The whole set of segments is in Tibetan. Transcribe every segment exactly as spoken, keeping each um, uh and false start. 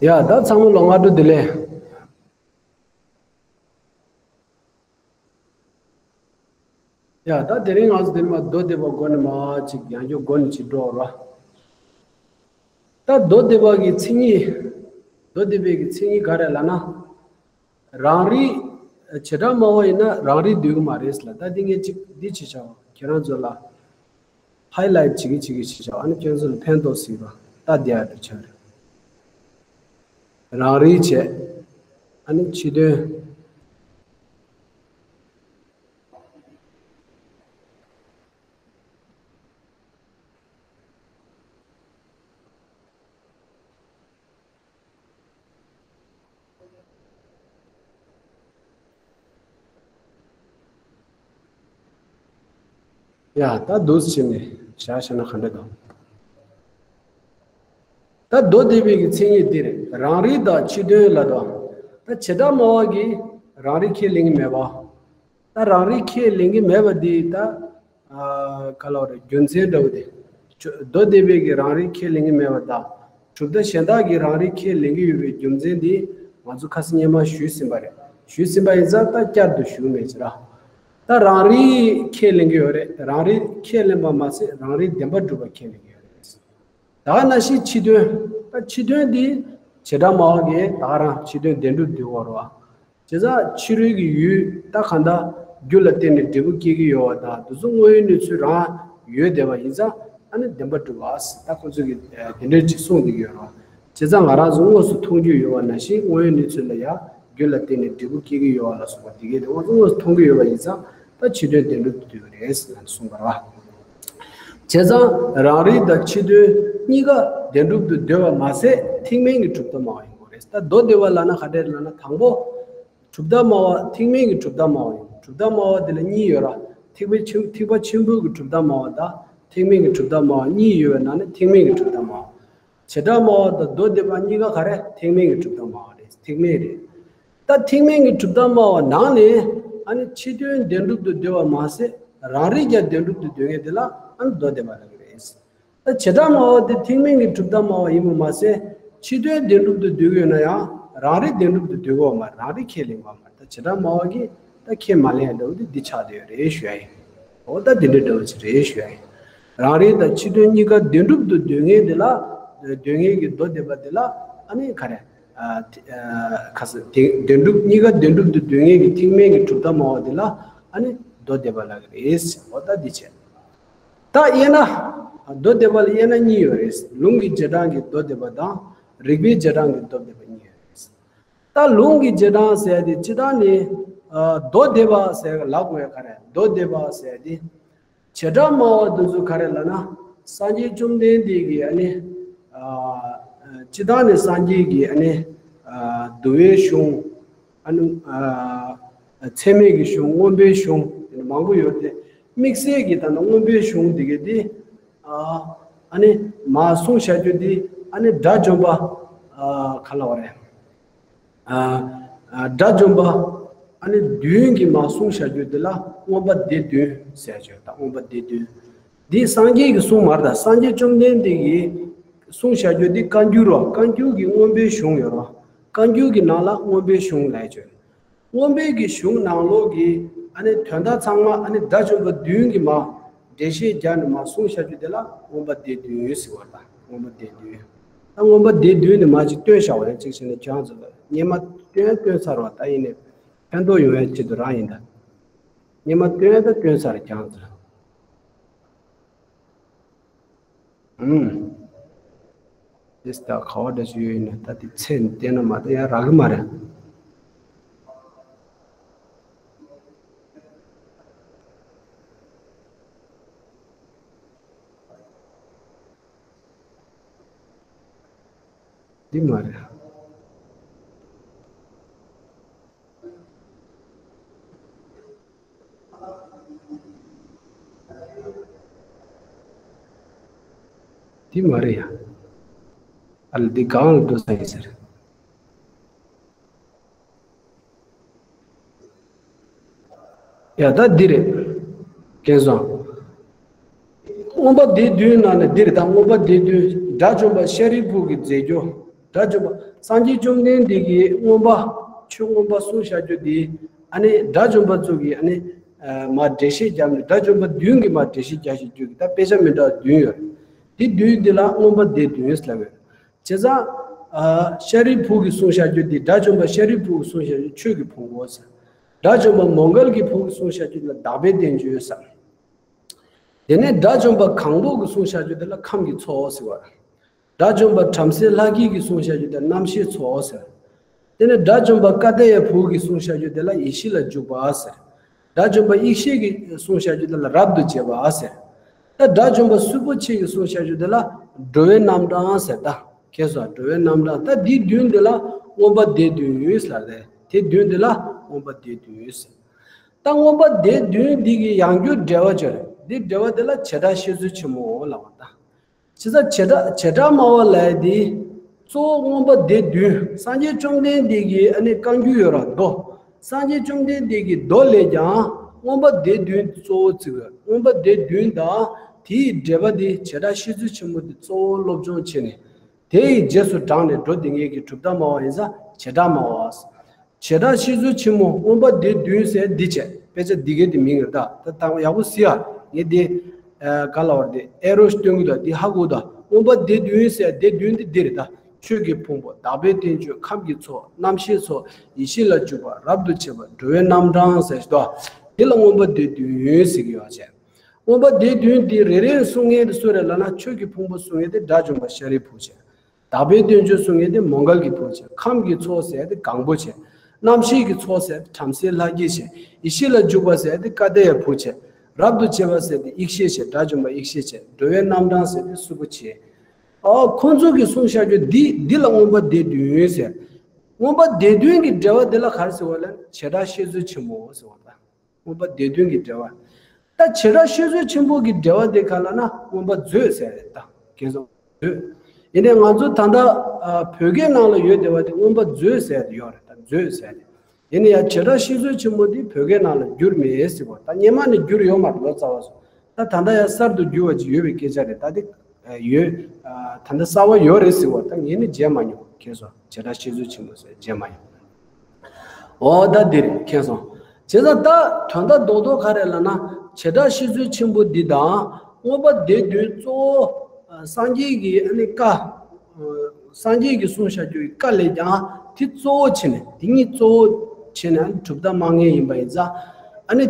ཡ་ད་ཚང་མ་ལ་སྔ་དྲོ་བདེ་ལེགས། ཡ་ད་དེ་རིང་ང་ཚོ་འདིར་མ་མདོ་སྡེ་པ་སྒོ་ནས་མ་ཅིག་ཡང་བསྐྱར་སྒོ་ནས་ཅིག་འགྲོ་ར། ད་མདོ་སྡེ་པ་གི་མཚན་ཉིད། མདོ་སྡེ་པའི་གི་མཚན་ཉིད་ག་རེ་ལབ་ན། རང་རིག་བྱེ་བྲག་སྨྲ་བ་ཡིན་ན་རང་རིག་འདོད་གི་མ་རེད་ལ། ད་འདི་ངས་ཅིག་འདི་བྱེད་བྱ་བ་ཁྱེད་རང་ཚོ་ལ་ཧའི་ལའིཊ་བྱེད་ཀྱི་བྱེད་ཀྱི་བྱེད་བྱ་བ། ཨ་ནི་ཁྱེད་ཚོ་ལ་ཕན་ཐོགས་སྲིད་པ་ད་བསྡད་ཡ་དེ་ཆགས་རེད། རང་རིག་བྱས། ཨ་ནི་ཕྱི་དོན། ཡ་ད་འདུག་སེ་བྱས་ནས་བཞག་བཞག་ན་ག་འདྲ་འདུག་ད་མདོ་སྡེ་པའི་གི་མཚན་ཉིད་འདི་རེད། རང་རིག་དང་ཕྱི་དོན་ལ་དང་། ད་བྱེ་བྲག་སྨྲ་བ་གིས་རང་རིག་ཁས་ལེན་གྱི་མེད་པ། ད་རང་རིག་ཁས་ལེན་གྱི་མེད་པ་འདི་ད། ཨ་ག་ལབ་རེད། རྒྱུ་མཚན་འདྲ་བོ་དེ། མདོ་སྡེ་པའི་གི་རང་རིག་ཁས་ལེན་གྱི་མེད་པ་དང་། གྲུབ་མཐའ་གཞན་དག་གིས་རང་རིག་ཁས་ལེན་གྱི་ཡོད་པའི་རྒྱུ་མཚན་འདི་ང་ཚོ་ཁ་སང་སྔོན་མ་ཞུས་ཟིན་པ་རེད། ཞུས་ཟིན་པ་ཡིན་ཙང་ད་བསྐྱར་དུ་ཞུ་མེད་ཅེ་ར། ད་རང་རིག་ཁས་ལེན་གྱི་ཡོད་རེད། རང་རིག་ཁས་ལེན་པ་མ་ཟད་རང་རིག་བདེན་པར་གྲུབ་པ་ཁས་ལེན་གྱི་ཡོད་རེད། ད་ནང་བཞིན་ཕྱི་དོན། ད་ཕྱི་དོན་འདི་བྱེ་བྲག་སྨྲ་བ་གིས་ད་ག་རང་ཕྱི་དོན་བདེན་གྲུབ་འདོད་ཀྱི་ཡོད་རེད་བ། བྱས་ཙང་ཕྱི་རོལ་གྱི་ཡུལ་ད་གང་ལྟར་རྒྱུ་ལ་བརྟེན་ནས་འབྲས་བུ་སྐྱེ་གི་ཡོད་པ་དང་། དེ་ཚོ་དངོས་ཡོད་གནས་ཚུལ་རང་ཡོད་བསྡད་པ་ཡིན་ཙང་། ཨ་ནི་བདེན་པར་གྲུབ་པ་ཟེར་ད་ཁོ་ཚོས་ཀྱི་དེ་འདྲ་ཅིག་གསུངས་བསྡད་ཀྱི་ཡོད་རེད། བྱས་ཙང་ང་རང་ཚོ་དངོས་སུ་མཐོང་རྒྱུ་ཡོད་པ་ནང་བཞིན་དངོས་ཡོད་གནས་ཚུལ་ལ་ཡང་རྒྱུ་ལ་བརྟེན་ནས་འབྲས་བུ་སྐྱེ་གི་ཡོད་པ་ལ་སོགས་པ་དེ་གས་དེ་ང་ཚོ་དངོས་སུ་མཐོང་གི་ཡོད་པ་ཡིན་ཙང་། ད་ཕྱི་དོན་བདེན་གྲུབ་ཏུ་འདོད་ཀྱི་རེད་ཟེར་ནས་གསུངས་པ་རེད་བ། བྱས་ཙང་རང་རིག་དང་ཕྱི་དོན་གཉིས་ཀ་བདེན་གྲུབ་ཏུ་འདོད་པ་མ་ཟད་ཐེག་དམན་གྱི་གྲུབ་མཐའ་སྨྲ་བ་ཡིན་དགོས་རེད། ད་མདོ་སྡེ་པ་ལབ་ན་ག་འདྲས་ལབ་ན། དང་པོ་གྲུབ་མཐའ་སྨྲ་བ། ཐེག་དམན་གྱི་གྲུབ་མཐའ་སྨྲ་བ་ཡིན། གྲུབ་མཐའ་སྨྲ་བ་དེ་ལ་གཉིས་ཡོད་ར། ཐེག་པ་ཆེན། ཐེག་པ་ཆེན་པོའི་གི་གྲུབ་མཐའ་སྨྲ་བ་དང་ཐེག་དམན་གྱི་གྲུབ་མཐའ་སྨྲ་བ་གཉིས་ཡོད་པའི་ནང་ནས་ཐེག་དམན་གྱི་གྲུབ་མཐའ་སྨྲ་བ། བྱེ་བྲག་སྨྲ་བ་དང་མདོ་སྡེ་པ་གཉིས་ཀ་ག་རེ། ཐེག་དམན་གྱི་གྲུབ་མཐའ་སྨྲ་བ་རེད། ཐེག་དམན་རེད། ད་ཐེག་དམན་གྱི་གྲུབ་མཐའ་སྨྲ་བ་ནང་ནས། ཨ་ནི་ཕྱི་དོན་བདེན་གྲུབ་ཏུ་འདོད་པ་མ་ཟད་རང་རིག་ཀྱང་བདེན་གྲུབ་ཏུ་འདོད་མཁན་དེ་ལ་ཨ་ནི་མདོ་སྡེ་པ་ལབ་ཀྱི་རེད། ད་བྱེ་བྲག་སྨྲ་བ་དེ་ཐེག་དམན་གྱི་གྲུབ་མཐའ་སྨྲ་བ་ཡིན་པ་མ་ཟད་ཕྱི་དོན་བདེན་གྲུབ་ཏུ་འདོད་ཀྱི་ཡོད་ན་ཡང་རང་རིག་བདེན་གྲུབ་ཏུ་འདོད་ཀྱི་ཡོད་མ་རེད། རང་རིག་ཁས་ལེན་པ་མ་རེད། ད་བྱེ་བྲག་སྨྲ་བ་གིས་ད་ཁས་མ་ལེན་ཡ་འདྲ་བོ་དེ་འདི་ཆགས་བསྡད་ཡོད་རེད་ཞུ་ཡ་ཡིན། འོ་ད་འདི་འདྲ་འདྲ་བོ་ཅིག་རེད་ཞུ་ཡ་ཡིན། རང་རིག་དང་ཕྱི་དོན་གཉིས་ཀ་བདེན་གྲུབ་ཏུ་འདོད་མཁན་དེ་ལ། འདོད་མཁན་གྱི་མདོ་སྡེ་པ་དེ་ལ་ཨ་ནི་ག་རེ། ཨ་དེ་ཨ་ག་ཟེར་དེ་བདེན་གྲུབ། གཉིས་ཀ་བདེན་གྲུབ་ཏུ་འདོད་མཁན་གྱི་ཐེག་དམན་གྱི་གྲུབ་མཐའ་སྨྲ་བ་དེ་ལ་ཨ་ནི་མདོ་སྡེ་པ་ལབ་ཀྱི་རེད། འོ་ད་འདི་བྱས། ད་དབྱེ་ན། མདོ་སྡེ་པ་ལ་དབྱེ་ན་གཉིས་ཡོད་རེད། ལུང་གི་རྗེས་འབྲང་གི་མདོ་སྡེ་པ་དང་རིགས་པའི་རྗེས་འབྲང་གི་མདོ་སྡེ་པ་གཉིས་ཡོད་རེད། ད་ལུང་གི་རྗེས་འབྲང་ཟེར་ཡ་དེ་སྤྱིར་བཏང་ནི། ཨ་མདོ་སྡེ་པ་ཟེར་ལབ་དགོས་ཡ་ག་རེ། མདོ་སྡེ་པ་ཟེར་ཡ་དེ། བྱེ་བྲག་སྨྲ་བ་དེ་ཚོ་ག་རེ་ལབ་ན། སངས་རྒྱས་བཅོམ་ལྡན་འདས་ཀྱི་ཨ་ནི། ཨ་སྤྱིར་བཏང་ནི་སངས་རྒྱས་ཀྱི་ཨ་ནི། ཨ་བསྡུ་བའི་གཞུང་། ཨ་ནི། ཨ་ཚད་མའི་གི་གཞུང་། མངོན་པའི་གཞུང་། དེ་ནི་མང་པོ་ཡོད་དེ། དམིགས་བསལ་གྱི་ད་ནི་མངོན་པའི་གཞུང་འདི་གའི་དེ། ཨ་ཨ་ནི་མར་གསུངས་བཞག་རྒྱུ་འདི་ཨ་ནི་དགྲ་བཅོམ་པ། ཨ་ག་ལབ་དགོས་རེད། ཨ་ཨ་དགྲ་བཅོམ་པ་ཨ་ནི་བདུན་གྱིས་མར་གསུངས་བཞག་རྒྱུ་འདི་ལ་མངོན་པ་སྡེ་བདུན་ཟེར་ཡ་ཅིག་ཡོད། ད་མངོན་པ་སྡེ་བདུན་འདི་སངས་རྒྱས་ཀྱིས་གསུངས་མ་རེད། ད་སངས་རྒྱས་བཅོམ་ལྡན་འདས་ཀྱིས་གསུངས་བཞག་རྒྱུ་འདི་བཀའ་འགྱུར་རོ། བཀའ་འགྱུར་གྱི་མངོན་པའི་གཞུང་ཡོད་རོ། བཀའ་འགྱུར་གྱི་ནང་ལ་མངོན་པའི་གཞུང་ལབ་ཡ་ཅིག་ཡོད། མངོན་པའི་གི་གཞུང་ནང་ལོགས་ཀྱི་ཨ་ནི་དོན་དག་ཚང་མ་ཨ་ནི་དགྲ་བཅོམ་པ་བདུན་གྱིས་མར་འགྲེལ་བཤད་རྒྱག་ནས་མར་གསུངས་བཞག་རྒྱུ་དེ་ལ་མངོན་པ་སྡེ་བདུན་ཟེར་བ་དང་། མངོན་པ་སྡེ་བདུན། ད་མངོན་པ་སྡེ་བདུན་ནི་མར་ཅིག་སྟོན་བཞག་པ་རེད། གཅིག་བྱས་ནས་ཁྱེད་རང་ཚོ་ལ་སྔོན་མ་སྟོན་སྟོན་ཚར་བ། ད་ཡིན་ནའི་ཕན་ཐོགས་ཡོང་ཡ་ཆེད་དུ་རང་ཡིན་ད། སྔོན་མ་སྟོན་ད་སྟོན་ཚར་ཁྱེད་རང་ཚོ་ལ། ཨུམ། དེ་ལྟ་ག་བ་འདྲ་ཞིག་ཡོད་ཡིན་ན། ད་དེ་ཚེ་བལྟས་ན་མ་ད་ཡང་རག་གི་མ་རེད། འདི་མ་རེད། འདི་མ་རེད་ཡ། ཨ་ལ་འདི་གང་ལ་འགྲོ་ས་ཡིན་ཟེར། ཡ་ད་འདི་རེད། མཁྱེན་སོང་། མངོན་པ་སྡེ་བདུན་ནང་ནས་འདི་རེད། ད་མངོན་པ་སྡེ་བདུན། དགྲ་བཅོམ་པ་ཤཱ་རིའི་བུ་གིས་མཛད་རྒྱུ། དགྲ་བཅོམ་པ་སངས་རྒྱས་བཅོམ་ལྡན་འདས་ཀྱིས་མངོན་པ་ཆོས་མངོན་པ་གསུངས་བཞག་རྒྱུ་དེ། ཨ་ནི་དགྲ་བཅོམ་པ་ཚོ་གིས་ཨ་ནི་མར་འགྲེལ་བཤད་བརྒྱབ་ནས། དགྲ་བཅོམ་པ་བདུན་གྱིས་མར་འགྲེལ་བཤད་རྒྱག་བཞག་རྒྱུ་གི་ད་དཔེ་ཆ་མི་འདྲ་བ་བདུན་ཡོད་རེད། དེ་བདུན་དེ་ལ་མངོན་པ་སྡེ་བདུན་ཟེར་ལབ་ཡོད་རེད། བྱས་ཙང་། ཨ། ཤཱ་རིའི་བུ་གིས་གསུངས་བཞག་རྒྱུ་དེ། དགྲ་བཅོམ་པ་ཤཱ་རིའི་བུ་གིས་གསུངས་བཞག་རྒྱུ་ཆོས་ཀྱི་ཕུང་པོ་ཟེར། དགྲ་བཅོམ་པ་མོའུ་འགལ་གྱི་བུ་གིས་གསུངས་བཞག་རྒྱུ་དེ་ལ་བདག་པོའི་བསྟན་བཅོས་ཟེར། དེ་ནས་དགྲ་བཅོམ་པ་གང་པོ་གིས་གསུངས་བཞག་རྒྱུ་དེ་ལ་ཁམས་ཀྱི་ཚོགས་ཟེར་བ། དགྲ་བཅོམ་པ་བྲམ་ཟེ་ལྷ་བརྒྱའི་གིས་གསུངས་བཞག་རྒྱུ་དེ་ལ་རྣམ་ཤེས་ཚོགས་ཟེར། དེ་ནས་དགྲ་བཅོམ་པ་ཀ་ཏྱ་ཡའི་བུ་གིས་གསུངས་བཞག་རྒྱུ་དེ་ལ་ཡེ་ཤེས་ལ་འཇུག་པ་ཟེར། དགྲ་བཅོམ་པ་ཡེ་ཤེས་ཀྱིས་གསུངས་བཞག་རྒྱུ་དེ་ལ་རབ་ཏུ་བྱེད་པ་ཟེར། ད་དགྲ་བཅོམ་པ་གསུམ་པོ་ཆེ་གིས་གསུངས་བཞག་རྒྱུ་དེ་ལ་འགྲོ་བའི་རྣམ་གྲངས་ཟེར། ད་ཁྱེད་ཚོ་འགྲོ་བའི་རྣམ་གྲངས། ད་འདི་བདུན་དེ་ལ་མངོན་པ་སྡེ་བདུན་ཟེར་རེད། དེ་བདུན་དེ་ལ་མངོན་པ་སྡེ་བདུན་ཟེར། ད་མངོན་པ་སྡེ་བདུན་འདི་གི་ཡང་བསྐྱར་འགྲེལ་བ་བྱས་རེད། འདི་འགྲེལ་བ་དེ་ལ་བྱེ་བྲག་བཤད་མཛོད་ཆེན་མོ་ལབ་པ་ད། བྱས་ཙང་བྱེ་བྲག་བྱེ་བྲག་སྨྲ་བ་ལབ་ཡ་འདི་གཙོ་བོ་མངོན་པ་སྡེ་བདུན། སངས་རྒྱས་བཅོམ་ལྡན་འདས་ཀྱི་ཨ་ནི་བཀའ་འགྱུར་ཡོད་ར་མདོ། སངས་རྒྱས་བཅོམ་ལྡན་འདས་ཀྱི་མདོ་ལས་ཀྱང་མངོན་པ་སྡེ་བདུན་གཙོ་བོ་བརྩི་དགོས། མངོན་པ་སྡེ་བདུན་དང་དེའི་འགྲེལ་པ་འདི་བྱེ་བྲག་བཤད་མཛོད་ཆེན་མོ་འདི་གཙོ་བོ་སློབ་སྦྱོང་བྱས་ནས། དེ་ཡི་རྗེས་སུ་འབྲངས་ནས་འགྲོ་བསྡད་མཁན་གྱི་གྲུབ་མཐའ་སྨྲ་བ་ཡིན་ཙང་བྱེ་བྲག་སྨྲ་བ། བྱེ་བྲག་བཤད་མཛོད་ཆེན་མོ་མངོན་པ་སྡེ་བདུན་ཟེར་འདི་བྱས། དཔེ་ཆ་འདི་གའི་དེ་མིང་རེད་ད། ད་ད་ཡག་པོ་གཟིགས་ཨ། ངས་འདི་ཨ་ག་ལབ་རེད། དེ་ཨེ་རོ་སྟོན་གི་ད། འདི་ཧ་གོ་ད། མངོན་པ་སྡེ་བདུན་ཟེར་སྡེ་བདུན་འདི་འདི་རེད་ད། ཆོས་ཀྱི་ཕུང་པོ། བདག་པོའི་བསྟན་བཅོས། ཁམས་ཀྱི་ཚོགས། རྣམ་ཤེས་ཚོགས། ཡེ་ཤེས་ལ་འཇུག་པ། རབ་ཏུ་བྱེད་པ། འགྲོ་བའི་རྣམ་གྲངས་ཟེར་ཞིག་ད། འདི་ལ་མངོན་པ་སྡེ་བདུན་ཟེར་གི་ཡོད་བྱས། མངོན་པ་སྡེ་བདུན་འདི་རེ་རེ་གསུང་མཁན་དེ་སུ་རེད་ལབ་ན། ཆོས་ཀྱི་ཕུང་པོ་གསུང་མཁན་དེ་དགྲ་བཅོམ་པ་ཤཱ་རིའི་བུ་བྱས། བདག་པོའི་བསྟན་བཅོས་གསུང་མཁན་དེ་མོའུ་འགལ་གྱི་བུ་བྱས། ཁམས་ཀྱི་ཚོགས་ཟེར་དེ་གང་པོ་བྱས། རྣམ་ཤེས་ཀྱི་ཚོགས་ཟེར་དེ་བྲམ་ཟེ་ལྷ་བརྒྱའི་བྱས། ཡེ་ཤེས་ལ་འཇུག་པ་ཟེར་དེ་ཀ་ཏྱ་ཡའི་བུ་བྱས། རབ་ཏུ་བྱེད་པ་ཟེར་དེ་ཡེ་ཤེས་བྱས། དགྲ་བཅོམ་པ་ཡེ་ཤེས་བྱས། འགྲོ་བའི་རྣམ་གྲངས་ཟེར་དེ་གསུམ་པོ་བྱས། ཨ། ཁོང་ཚོ་གིས་གསུངས་བཞག་རྒྱུ་འདི་འདི་ལ་མངོན་པ་སྡེ་བདུན་ཟེར། མངོན་པ་སྡེ་བདུན་གྱི་འགྲེལ་པ་འདི་ལ་ག་རེ་ཟེར་བ་ལབ་ན། བྱེ་བྲག་བཤད་མཛོད་ཆེན་མོ་ཟེར་བ་དང་། མངོན་པ་སྡེ་བདུན་གྱི་འགྲེལ་བ། ད་བྱེ་བྲག་བཤད་མཛོད་ཆེན་པོ་གི་འགྲེལ་བ་དེ་ག་ལབ་ན་མངོན་པ་མཛོད་ཟེར་རེད་ད། གལ་སྲིད་མཛོད། ཡིན་ནའི་ང་ཚོ་ད་ལྟ་ཨ་བོད་སྐད་ནང་ལ་ཡོད་བསྡད་པ་དེ་མངོན་པ་མཛོད་ཟེར་ཡོད་རེད་ད། མཛོད་ཟེར་རེད། ཡིན་ནའི་ཡང་བྱེ་བྲག་བཤད་མཛོད་ཆེན་མོ་འདི་བོད་སྐད་ནང་ལ་བསྒྱུར་མེད་ཟེར་བ། ད་སྔོན་མ་ནས་བསྒྱུར་ཡོད་མ་རེད། ལོ་ཙཱ་བ་ཚོ། ད་ད་ལྟ་ཡང་གསར་དུ་བསྒྱུར་བ་ཅིག་ཡོད་པའི་སྐད་ཆ་རེད། ད་དེ་ཡོད། ད་ལྟ་གསར་བ་ཡོད་རེད་ཟེར་བ། ད་ངས་ནི་མཇལ་མ་མྱོང་། ཁྱེད་ཚོ་བྱེ་བྲག་བཤད་མཛོད་ཆེན་མོ་ཟེར་མཇལ་མ་མྱོང་། འོ་ད་འདིར་མཁྱེན་སོང་། བྱས་ཙང་ད་དོན་དག་རྡོག་རྡོག་ག་རེ་ལབ་ན། བྱེ་བྲག་བཤད་མཛོད་ཆེན་པོ་འདི་དང་མངོན་པ་སྡེ་བདུན་གཙོ་བོ་སངས་རྒྱས་ཀྱི་ཨ་ནི་བཀའ། སངས་རྒྱས་ཀྱིས་གསུངས་བཞག་རྒྱུ་ཡི་བཀའ་ལས་ཀྱང་དེ་གཙོ་བོ་བྱས་ནས། དེ་གཉིས་གཙོ་བོ་བྱས་ནས་ཨ་ནི་གྲུབ་མཐའ་སྨྲ་མཁན་ཡིན་པ་ཡིན་ཙང་། ཨ་ནི་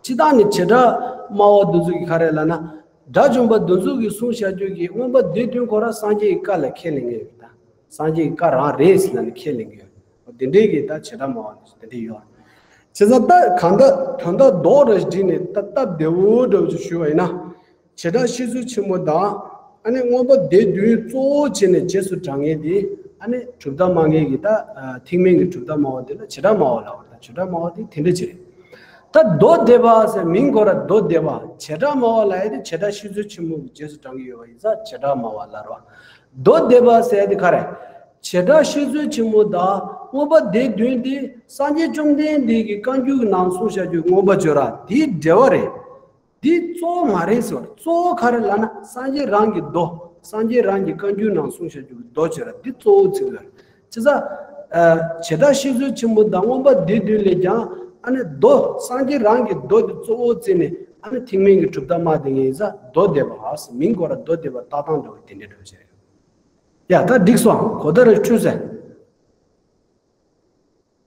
སྤྱིར་བཏང་ནས་བྱེ་བྲག་སྨྲ་བ་འདི་ཚོ་གིས་ག་རེ་ལབ་ན། དགྲ་བཅོམ་པ་འདི་ཚོ་གིས་གསུངས་བཞག་རྒྱུ་གི་མངོན་པ་སྡེ་བདུན་ཁོ་རང་སངས་རྒྱས་ཀྱི་བཀའ་ལ་ཁས་ལེན་མཁན་ཡོད་ད། སངས་རྒྱས་ཀྱི་བཀའ་རང་རེད་ཟེར་ལབ་ནས་ཁས་ལེན་གྱི་ཡོད། འོ་དེ་འདྲའི་གི་ད་བྱེ་བྲག་སྨྲ་བ་དེ་འདྲ་ཡོད། བྱས་ཙང་ད་གང་ལྟར་དོན་དག་རྡོག་རེ་བསྒྲིལ་ནས་ད་སྟབས་བདེ་བོ་འདྲ་བོ་ཅིག་ཞུས་པ་ཡིན་ན། བྱེ་བྲག་བཤད་མཛོད་ཆེན་མོ་དང་། ཨ་ནི་མངོན་པ་སྡེ་བདུན་གཙོ་བོ་བྱས་ནས་རྗེས་སུ་འབྲང་མཁན་དེ། ཨ་ནི་གྲུབ་མཐའ་སྨྲ་མཁན་གྱི་ད་ཐེག་དམན་གྱི་གྲུབ་མཐའ་སྨྲ་བ་དེ་ལ་བྱེ་བྲག་སྨྲ་བ་ལབ་པ་དང་། བྱེ་བྲག་སྨྲ་བ་དེ་དེ་འདྲ་ཅིག་རེད། ད་མདོ་སྡེ་པ་ཟེར་མིང་ཁོ་ར་མདོ་སྡེ་པ། བྱེ་བྲག་སྨྲ་བ་ལབ་ཡ་དེ་བྱེ་བྲག་བཤད་མཛོད་ཆེན་མོ་གི་རྗེས་སུ་འབྲང་གི་ཡོད་པ་ཡིན་ཙང་བྱེ་བྲག་སྨྲ་བ་ལབ་རེད་བ། མདོ་སྡེ་པ་ཟེར་ཡ་དེ་ག་རེ། བྱེ་བྲག་བཤད་མཛོད་ཆེན་མོ་དང་མངོན་པ་སྡེ་བདུན་དེ་སངས་རྒྱས་བཅོམ་ལྡན་འདས་ཀྱི་བཀའ་འགྱུར་གྱི་ནང་གསུངས་བཞག་རྒྱུ་མངོན་པ་བརྗོད་ར་དེའི་འགྲེལ་བ་རེད། འདི་གཙོ་བོ་མ་རེད་ཟེར་བ་རེད། གཙོ་བོ་ག་རེ་ལབ་ན་སངས་རྒྱས་རང་གི་མདོ། སངས་རྒྱས་རང་གི་བཀའ་འགྱུར་ནང་གསུངས་བཞག་རྒྱུ་གི་མདོ་བྱས་ར་འདི་གཙོ་བོ་བརྩི་གི་ཡོད་རེད། བྱས་ཙང་། ཨ། བྱེ་བྲག་བཤད་མཛོད་ཆེན་མོ་དང་མངོན་པ་སྡེ་བདུན་ལས་ཀྱང་ཨ་ནི་མདོ་སངས་རྒྱས་རང་གི་མདོ་དེ་གཙོ་བོ་བརྩིས་ནས་ཨ་ནི་ཐེག་དམན་གྱི་གྲུབ་མཐའ་སྨྲ་བསྡད་མཁན་ཡིན་ཙང་མདོ་སྡེ་པ་ཟེར་མིང་ཁོ་ར་མདོ་སྡེ་པ་བཏགས་སྟངས་འདྲ་བོ་དེ་འདྲ་འདྲ་བོ་བྱས་རེད། ཡ་ད་འགྲིག་སོང་། གོ་བརྡ་རེ་འཕྲོད་ཟེར།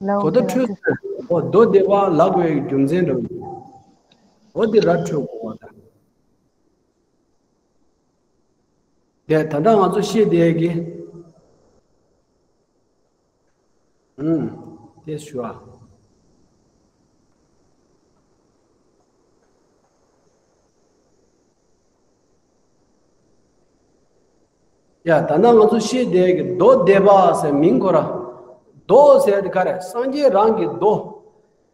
ལའོ་གོ་བརྡ་འཕྲོད་ཟེར། འོ་མདོ་སྡེ་པ་ལབ་དགོས་ཡག་རྒྱུ་མཚན་འདྲ་བོ་ཡོད། འོ་འདི་ར་འཕྲོད་དགོས་པ་དང་། དེ་ད་ལྟ་ང་ཚོ་བཤད་བསྡད་ཀྱི། ཨུམ། དེ་ཞུ་ཨ། ཡ་ད་ལྟ་ང་ཚོ་བཤད་བསྡད་ཀྱི་མདོ་སྡེ་པ་ཟེར་མིང་ཁོ་ར། མདོ་ཟེར་དེ་ག་རེ། སངས་རྒྱས་རང་གི་མདོ།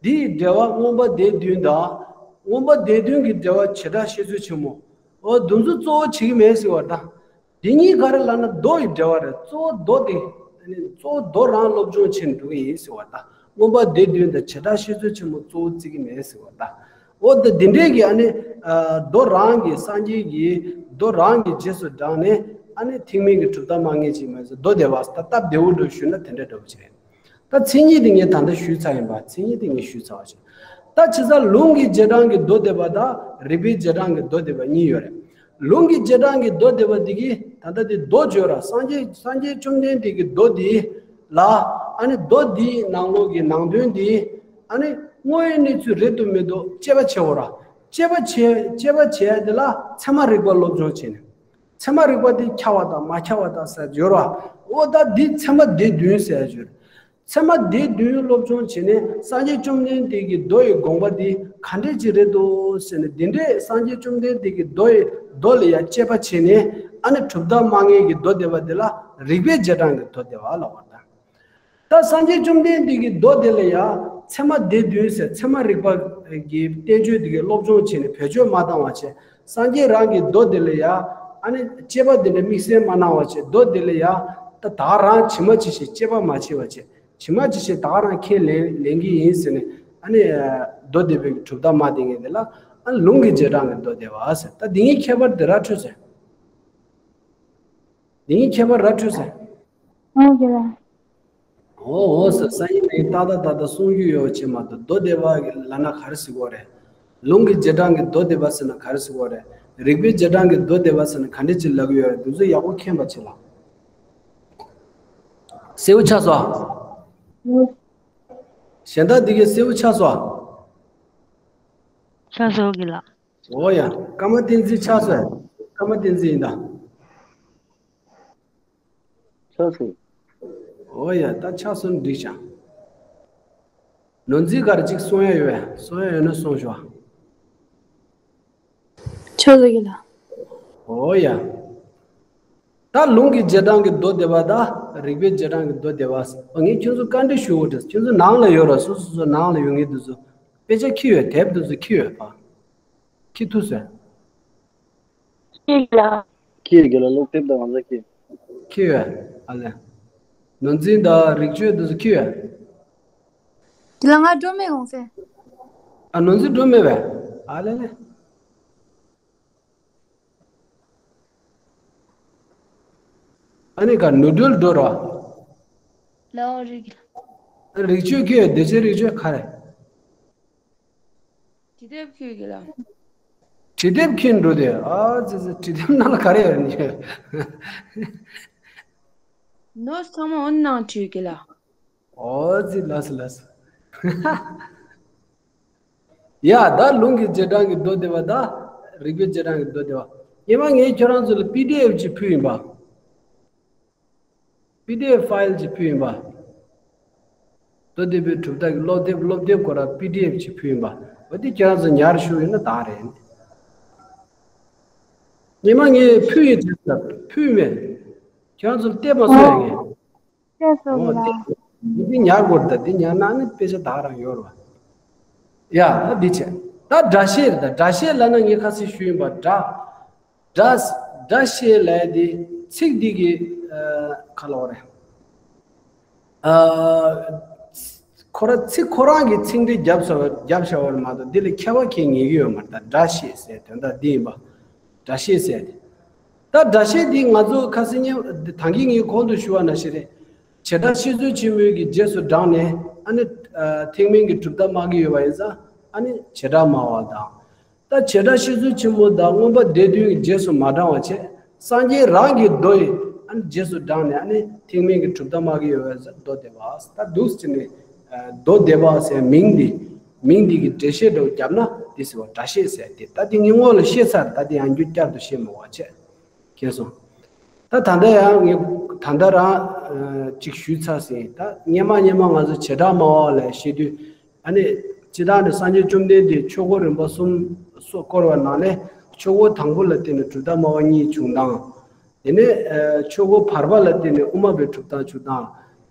འདིའི་འགྲེལ་བ་མངོན་པ་སྡེ་བདུན་དང་། མངོན་པ་སྡེ་བདུན་གྱི་འགྲེལ་བ་བྱེ་བྲག་བཤད་མཛོད་ཆེན་མོ། འོ་འདི་ཚོ་གཙོ་བོ་བྱེད་ཀྱི་མེད་ཟེར་བ་དང་། འདི་གཉིས་ག་རེ་ལབ་ན་མདོ་ཡི་འགྲེལ་བ་རེད། གཙོ་བོ་མདོ་དེ། ཨ་ནི་གཙོ་བོ་མདོ་རང་སློབ་སྦྱོང་བྱེད་འགྲོ་གི་ཡིན་ཟེར་བ་དང་། མངོན་པ་སྡེ་བདུན་དང་བྱེ་བྲག་བཤད་མཛོད་ཆེན་མོ་གཙོ་བོ་བརྩི་གི་མེད་ཟེར་བ་དང་། འོ་ད་འདི་འདྲའི་གི་ཨ་ནི། ཨ། མདོ་རང་གི་སངས་རྒྱས་ཀྱི་མདོ་རང་གི་རྗེས་སུ་འབྲངས་ནས་ ཨ་ནི་ཐེག་དམན་གྱི་གྲུབ་མཐའ་མ་ངེས་ཅིག་མ་ཟད་མདོ་སྡེ་པ་ཟེར་ད་སྟབས་བདེ་བོ་འདྲ་ཞུས་ན་དེ་འདྲ་འདྲ་བོ་ཅིག་རེད། ད་མཚན་ཉིད་དེ་ངས་ད་ལྟ་ཞུས་ཚར་ཡིན་པ། མཚན་ཉིད་དེ་ངས་ཞུས་ཚར་བ་ཞིག་ད་བྱས་ཙང་ལུང་གི་རྗེས་འབྲང་གི་མདོ་སྡེ་པ་དང་རིགས་པའི་རྗེས་འབྲང་གི་མདོ་སྡེ་པ་གཉིས་ཡོད་རེད། ལུང་གི་རྗེས་འབྲང་གི་མདོ་སྡེ་པ་དེ་གིས་ད་ལྟ་དེ་མདོ་བརྗོད་ར། སངས་རྒྱས་སངས་རྒྱས་བཅོམ་ལྡན་འདས་ཀྱི་མདོ་འདི་ལ། ཨ་ནི་མདོ་འདིའི་ནང་ལོགས་ཀྱི་ནང་དོན་འདི་ཨ་ནི་དངོས་ཡོད་གནས་ཚུལ་རེད་འདུག་མི་འདུག་དཔྱད་པ་བྱེད་འོ་ར། དཔྱད་པ་བྱེད་དཔྱད་པ་བྱེད་ཡ་དེ་ལ་ཚད་མ་རིག་པ་སློབ་སྦྱོང་བྱས་ནས། ཚད་མ་རིག་པ་དེ་ཁྱབ་པ་དང་མ་ཁྱབ་པ་དང་ཟེར་སྦྱོར་བ། འོ་ད་འདི་ཚད་མ་སྡེ་བདུན་ཟེར་སྦྱོར། ཚད་མ་སྡེ་བདུན་སློབ་སྦྱོང་བྱས་ནས་སངས་རྒྱས་བཅོམ་ལྡན་འདས་ཀྱི་མདོ་ཡི་དགོངས་པ་འདི་ག་འདྲས་ཅིག་རེད་འདུག་ཟེར་ནས། འདི་འདྲས་སངས་རྒྱས་བཅོམ་ལྡན་འདས་ཀྱི་མདོ་ཡི་མདོ་ལ་ཡང་དཔྱད་པ་བྱས་ནས། ཨ་ནི་གྲུབ་མཐའ་མ་ངེས་ཀྱི་མདོ་སྡེ་པ་འདི་ལ་རིགས་པའི་རྗེས་འབྲང་གི་མདོ་སྡེ་པ་ལབ་པ་དང་། ད་སངས་རྒྱས་བཅོམ་ལྡན་འདས་ཀྱི་མདོ་དེ་ལ་ཡང་ཚད་མ་སྡེ་བདུན་ཟེར། ཚད་མ་རིག་པ་གི་བསྟན་བཅོས་དེ་གའི་སློབ་སྦྱོང་བྱས་ནས་བེད་སྤྱོད་མ་བཏང་བ་བྱས། སངས་རྒྱས་རང་གི་མདོ་དེ་ལ་ཡང་ཨ་ནི་དཔྱད་པ་དེ་འདྲ་དམིགས་བསལ་མ་གནང་བ་བྱས། མདོ་དེ་ལ་ཡང་ད་ད་ག་རང་ཇི་མ་ཇི་བཞིན་དཔྱད་པ་མ་བྱས་པ་བྱས། ཇི་མ་ཇི་བཞིན་ད་ག་རང་ཁས་ལེན་ལེན་གྱི་ཡིན་ཟེར་ནས། ཨ་ནི་མདོ་སྡེ་པའི་གྲུབ་མཐའ་མ་དེ་ངས་དེ་ལ་ཨ་ནི་ལུང་གི་རྗེས་འབྲང་གི་མདོ་སྡེ་པ་ཟེར། ད་འདི་གཉིས་ཁྱད་པར་དེ་ར་འཕྲོད་ཟེར། འདི་གཉིས་ཁྱད་པར་ར་འཕྲོད་ཟེར། ཨོ་རྒན་ལགས། འོ་འོ་ཟེར། སང་ཉིན་ནས་ཏག་ཏག་ཏག་ཏག་གསུང་རྒྱུ་ཡོད་བྱེད་མ་གཏོགས། མདོ་སྡེ་པ་ལབ་ན་ག་རེ་ཟེར་གོ་རེད། ལུང་གི་རྗེས་འབྲང་གི་མདོ་སྡེ་པ་ཟེར་ན་ག་རེ་ཟེར་གོ་རེད། རིགས་པའི་རྗེས་འབྲང་གི་མདོ་སྡེ་པ་ཟེར་ན་ག་འདྲ་ཅིག་ལབ་ཀྱི་ཡོད་རེད། འདི་ཚོ་ཡག་པོ་མཁྱེན་པ་བྱེད་ལ། གསལ་པོ་ཆགས་སོང་། གཞན་དག་འདི་གའི་གསལ་པོ་ཆགས་སོང་། ཆགས་སོང་གི་ལགས། འོ་ཡ། ཀརྨ་བསྟན་འཛིན་ཆགས་སོང་། ཀརྨ་བསྟན་འཛིན་ཡིན་ད། ཆགས་སོང་། འོ་ཡ། ད་ཆགས་སོང་འགྲིག་ཤག་ནོར་འཛིན་ག་རེ་ཅིག་གསུང་ཡ་ཡོད་པས། གསུང་ཡ་ཡོད་ན་གསུང་ཤོག་ཆགས་སོང་གི་ལགས། འོ་ཡ། ད་ལུང་གི་རྗེས་འབྲང་གི་མདོ་སྡེ་པ་དང་རིགས་པའི་རྗེས་འབྲང་གི་མདོ་སྡེ་པ། ངས་ཁྱོད་ཚོ་བཀའ་འདྲི་ཞུ་དགོས་དྲན། ཁྱོད་ཚོ་ནང་ལ་ཡོད་ར། སོ་སོ་སོ་ནང་ལ་ཡོད་མཁན་དེ་ཚོ་དཔེ་ཆ་ཁྱེར་ཡོད། དེབ་དེ་ཚོ་ཁྱེར་ཡོད་པ། ཁྱེར་ཐུབ་སོང་། ཁྱེར་ལ། ཁྱེར་གི་ལ། སློབ་དེབ་དང་ང་ཚོ་ཁྱེར། ཁྱེར་ཡོད། ཨ་ལས། ནོར་འཛིན་དང་རིག་ཆོས་དེ་ཚོ་ཁྱེར་ཡོད། དེ་ལ་ང་འགྲོ་མེད་གོང་ཚེ། ཨ། ནོར་འཛིན་འགྲོ་མེད་པས། ཨ་ལས་ལས། ཨ་ནི་ག་ནོར་འགྲུལ་འགྲོ་རོགས། ལའོ་རིག་རིག་ཆོས་ཁྱེར་ཡོད། བདེ་ཆེན་རིག་ཆོས་ག་རེ། བྲིས་དེབ་ཁྱེར་གི་ལ། བྲིས་དེབ་ཁྱེར་འགྲོ་དེ། ཨ་ཙི་ཙི། བྲིས་དེབ་ནང་ལ་ག་རེ་ཡོད་ནི། ནོར་ཚང་མ་འོ་ནང་བྲིས་གི་ལ། ཨོ་ཙི། ལགས་སོ་ལགས་སོ། ཡ། ད་ལུང་གི་རྗེས་འབྲང་གི་མདོ་སྡེ་པ་དང་རིགས་པའི་རྗེས་འབྲང་གི་མདོ་སྡེ་པ། སྔོན་མ་ངས་ཁྱོད་རང་ཚོ་ལ་པི་ཌི་ཨེཕ་ཅིག་ཕུལ་ཡིན་པ། པི་ཌི་ཨེཕ་ཕའིལ་ཅིག་ཕུལ་ཡིན་པ། མདོ་སྡེ་པའི་གྲུབ་མཐའ་གི་སློབ་དེབ། སློབ་དེབ་སྐོར་ལ་པི་ཌི་ཨེཕ་ཅིག་ཕུལ་ཡིན་པ། འོ་དེ་ཁྱེད་རང་ཚོ་ཉར་ཞུགས་ཡོད་ན་ད་རེད། སྔོན་མ་ངས་ཕུལ་ཡིན་དྲན་ས། ཕུལ་མེད། ཁྱེད་རང་ཚོ་ལ་བལྟས་མ་སོང་ཡ་ངས། ཤེས་སོང་ལ། འདི་ཉར་དགོས་རེད་ད། འདི་ཉར་ན་ནི་དཔེ་ཆ་ད་ག་རང་ཡོད་རེད་བ། ཡ། ད་འདི་བྱས། ད་སྒྲ་བཤད་རེད་ད། སྒྲ་བཤད་ལབ་ན་ངས་ཁ་སང་ཞུས་ཡིན་པ། སྒྲ། སྒྲ། སྒྲ་བཤད་ལབ་ཡ་འདི་ཚིག་འདི་གི། ཨ། ག་ལབ་དགོས་རེད། ཨ། ཁོ་རང་ཚིག་ཁོ་རང་གི་ཚིག་འགྲེལ་རྒྱབ་ས་རྒྱབ་བཞག་པ་རེད་མ་གཏོགས། འདི་ལ་ཁྱད་པར་གང་ཡང་ཡོད་མ་རེད་ད། སྒྲ་བཤད་ཟེར་དོན་དག་འདི་ཡིན་པ། སྒྲ་བཤད་ཟེར་ཏེ། ད་སྒྲ་བཤད་འདི་ང་ཚོ་ཁ་སང་ཉིན་ད་གིན་ངས་གོང་དུ་ཞུ་བ་ནང་བཞིན་རེད། བྱེ་བྲག་བཤད་མཛོད་ཆེན་མོའི་གི་རྗེས་སུ་འབྲངས་ནས། ཨ་ནི། ཨ། ཐེག་དམན་གྱི་གྲུབ་མཐའ་སྨྲ་གི་ཡོད་པ་ཡིན་ཙང་། ཨ་ནི་བྱེ་བྲག་སྨྲ་བ་དང་། ད་བྱེ་བྲག་བཤད་མཛོད་ཆེན་མོ་དང་མངོན་པ་སྡེ་བདུན་གྱི་རྗེས་སུ་མ་འབྲངས་པ་བྱས། སངས་རྒྱས་རང་གི་མདོ་ཡི། ཨ་ནི་རྗེས་སུ་འབྲངས་ནས། ཨ་ནི་ཐེག་དམན་གྱི་གྲུབ་མཐའ་སྨྲ་གི་ཡོད་པ་ཡིན་ཙང་མདོ་སྡེ་པ། ད་འདུག་སེ་བྱས་ནས། ཨ། མདོ་སྡེ་པ་ཟེར་མིང་འདི། མིང་འདི་གི་འགྲེལ་བཤད་འདྲ་བོ་བརྒྱབ་ན་འདི་ཟེར་བ། སྒྲ་བཤད་ཟེར་ཏེ། ད་འདི་ངས་སྔོན་ལ་བཤད་ཚར། ད་འདི་ཡང་བསྐྱར་དུ་བཤད་མི་དགོས་པ་བྱས། མཁྱེན་སོང་། ད་ད་ལྟ་ཡང་ངས་ད་ལྟ་རང་ཨ་ཅིག་ཞུས་ཚར་ཟིན། ད་སྔོན་མ་སྔོན་མ་ང་ཚོ་བྱེ་བྲག་སྨྲ་བ་ལ་བཤད་དུས། ཨ་ནི་སྤྱིར་བཏང་ནས་སངས་རྒྱས་བཅོམ་ལྡན་འདས་ཆོས་འཁོར་རིམ་པ་གསུམ་སོགས་བསྐོར་བ་ནང་ནས། ཆོས་འཁོར་དང་པོ་ལ་བརྟེན་ནས་གྲུབ་མཐའ་སྨྲ་བ་གཉིས་བྱུང་སྟངས། དེ་ནས་ཨ་ཆོས་འཁོར་བར་པ་ལ་བརྟེན་ནས་དབུ་མ་པའི་གྲུབ་མཐའ་བྱུང་སྟངས།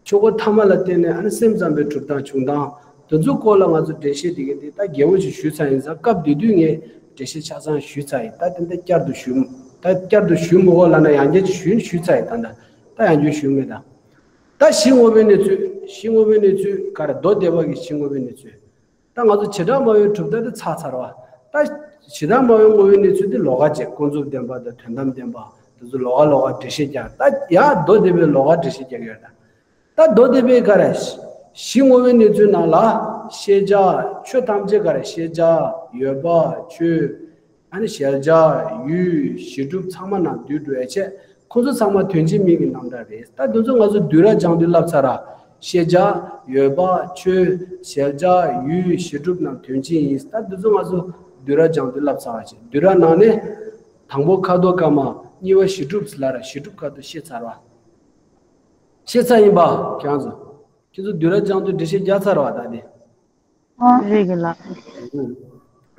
ཆོས་འཁོར་ཐ་མ་ལ་བརྟེན་ནས་ཨ་ནི་སེམས་ཙམ་པའི་གྲུབ་མཐའ་བྱུང་སྟངས། དེ་ཚོའི་སྐོར་ལ་ང་ཚོ་འགྲེལ་བཤད་དེ་ག་དེ་ད་རྒྱས་པོ་ཞིག་ཞུས་ཚར་ཡིན་ཙང་། སྐབས་དེ་དུས་ངས་འགྲེལ་བཤད་ཆ་ཚང་ཞུས་ཚར་ཡིན། ད་དེ་འདྲ་བསྐྱར་དུ་ཞུ། ད་བསྐྱར་དུ་ཞུ་མི་དགོས་ལབ་ན། ཡང་བསྐྱར་ཅིག་ཞུས་ཞུས་ཚར་ཡིན། ད་ད་ད་ཡང་བསྐྱར་ཞུ་མེད་ད། ད་གཞི་དངོས་པོའི་གནས་ཚུལ། གཞི་དངོས་པོའི་གནས་ཚུལ་ག་རེ། མདོ་སྡེ་པ་གི་གཞི་དངོས་པོའི་གནས་ཚུལ། ད་ང་ཚོ་བྱེ་བྲག་སྨྲ་བའི་གྲུབ་མཐའ་དེ་ཚར་ཚར་བ། ད་བྱེ་བྲག་སྨྲ་བའི་དངོས་པོའི་གནས་ཚུལ་དེ་ལོགས་ཀ་བྱས། ཀུན་རྫོབ་བདེན་པ་དང་དོན་དམ་བདེན་པ། དེ་ཚོ་ལོགས་ཀ་ལོགས་ཀ་འགྲེལ་བཤད་རྒྱག་ད་ཡ་མདོ་སྡེ་པའི་ལོགས་ཀ་འགྲེལ་བཤད་རྒྱག་ཡོད་ད། ད་མདོ་སྡེ་པའི་ག་རེ། གཞི་དངོས་པོའི་གནས་ཚུལ་ནང་ལ། ཤེས་བྱ་ཆོས་ཐམས་ཅད་ག་རེ་ཤེས་བྱ། ཡོད་པ། ཆོས། ཨ་ནི་གཞལ་བྱ། ཡུལ། གཞི་གྲུབ་ཚང་མ་ནང་འདུས་འགྲོ་ཡ་བྱས། ཁོ་ཚོ་ཚང་མ་དོན་གཅིག་མིང་གི་རྣམ་གྲངས་རེད། ད་འདི་ཚོ་ང་ཚོ་བསྡུས་ར་སྦྱང་དུས་བསླབ་ཚར་ར། ཤེས་བྱ། ཡོད་པ། ཆོས། གཞལ་བྱ། ཡུལ། གཞི་གྲུབ་རྣམས་དོན་གཅིག་ཡིན། ད་འདི་ཚོ་ང་ཚོ་བསྡུས་ར་སྦྱང་དུས་བསླབ་ཚར་བ་བྱས། བསྡུས་ར་ནང་ནས། དང་པོ་ཁ་དོག་དཀར་དམར། གཉིས་པ་གཞི་གྲུབ་ཟེར་ལ་ར་གཞི་གྲུབ་ཁ་དོག་ཤེས་ཚར་བ། ཤེས་ཚར་ཡིན་པ། ཁྱེད་རང་ཚོ། ཁྱེད་ཚོ་བསྡུས་ར་སྦྱང་དུས་འགྲེལ་བཤད་རྒྱག་ཚར་བ་ད་དེ། རེད་གི་ལགས།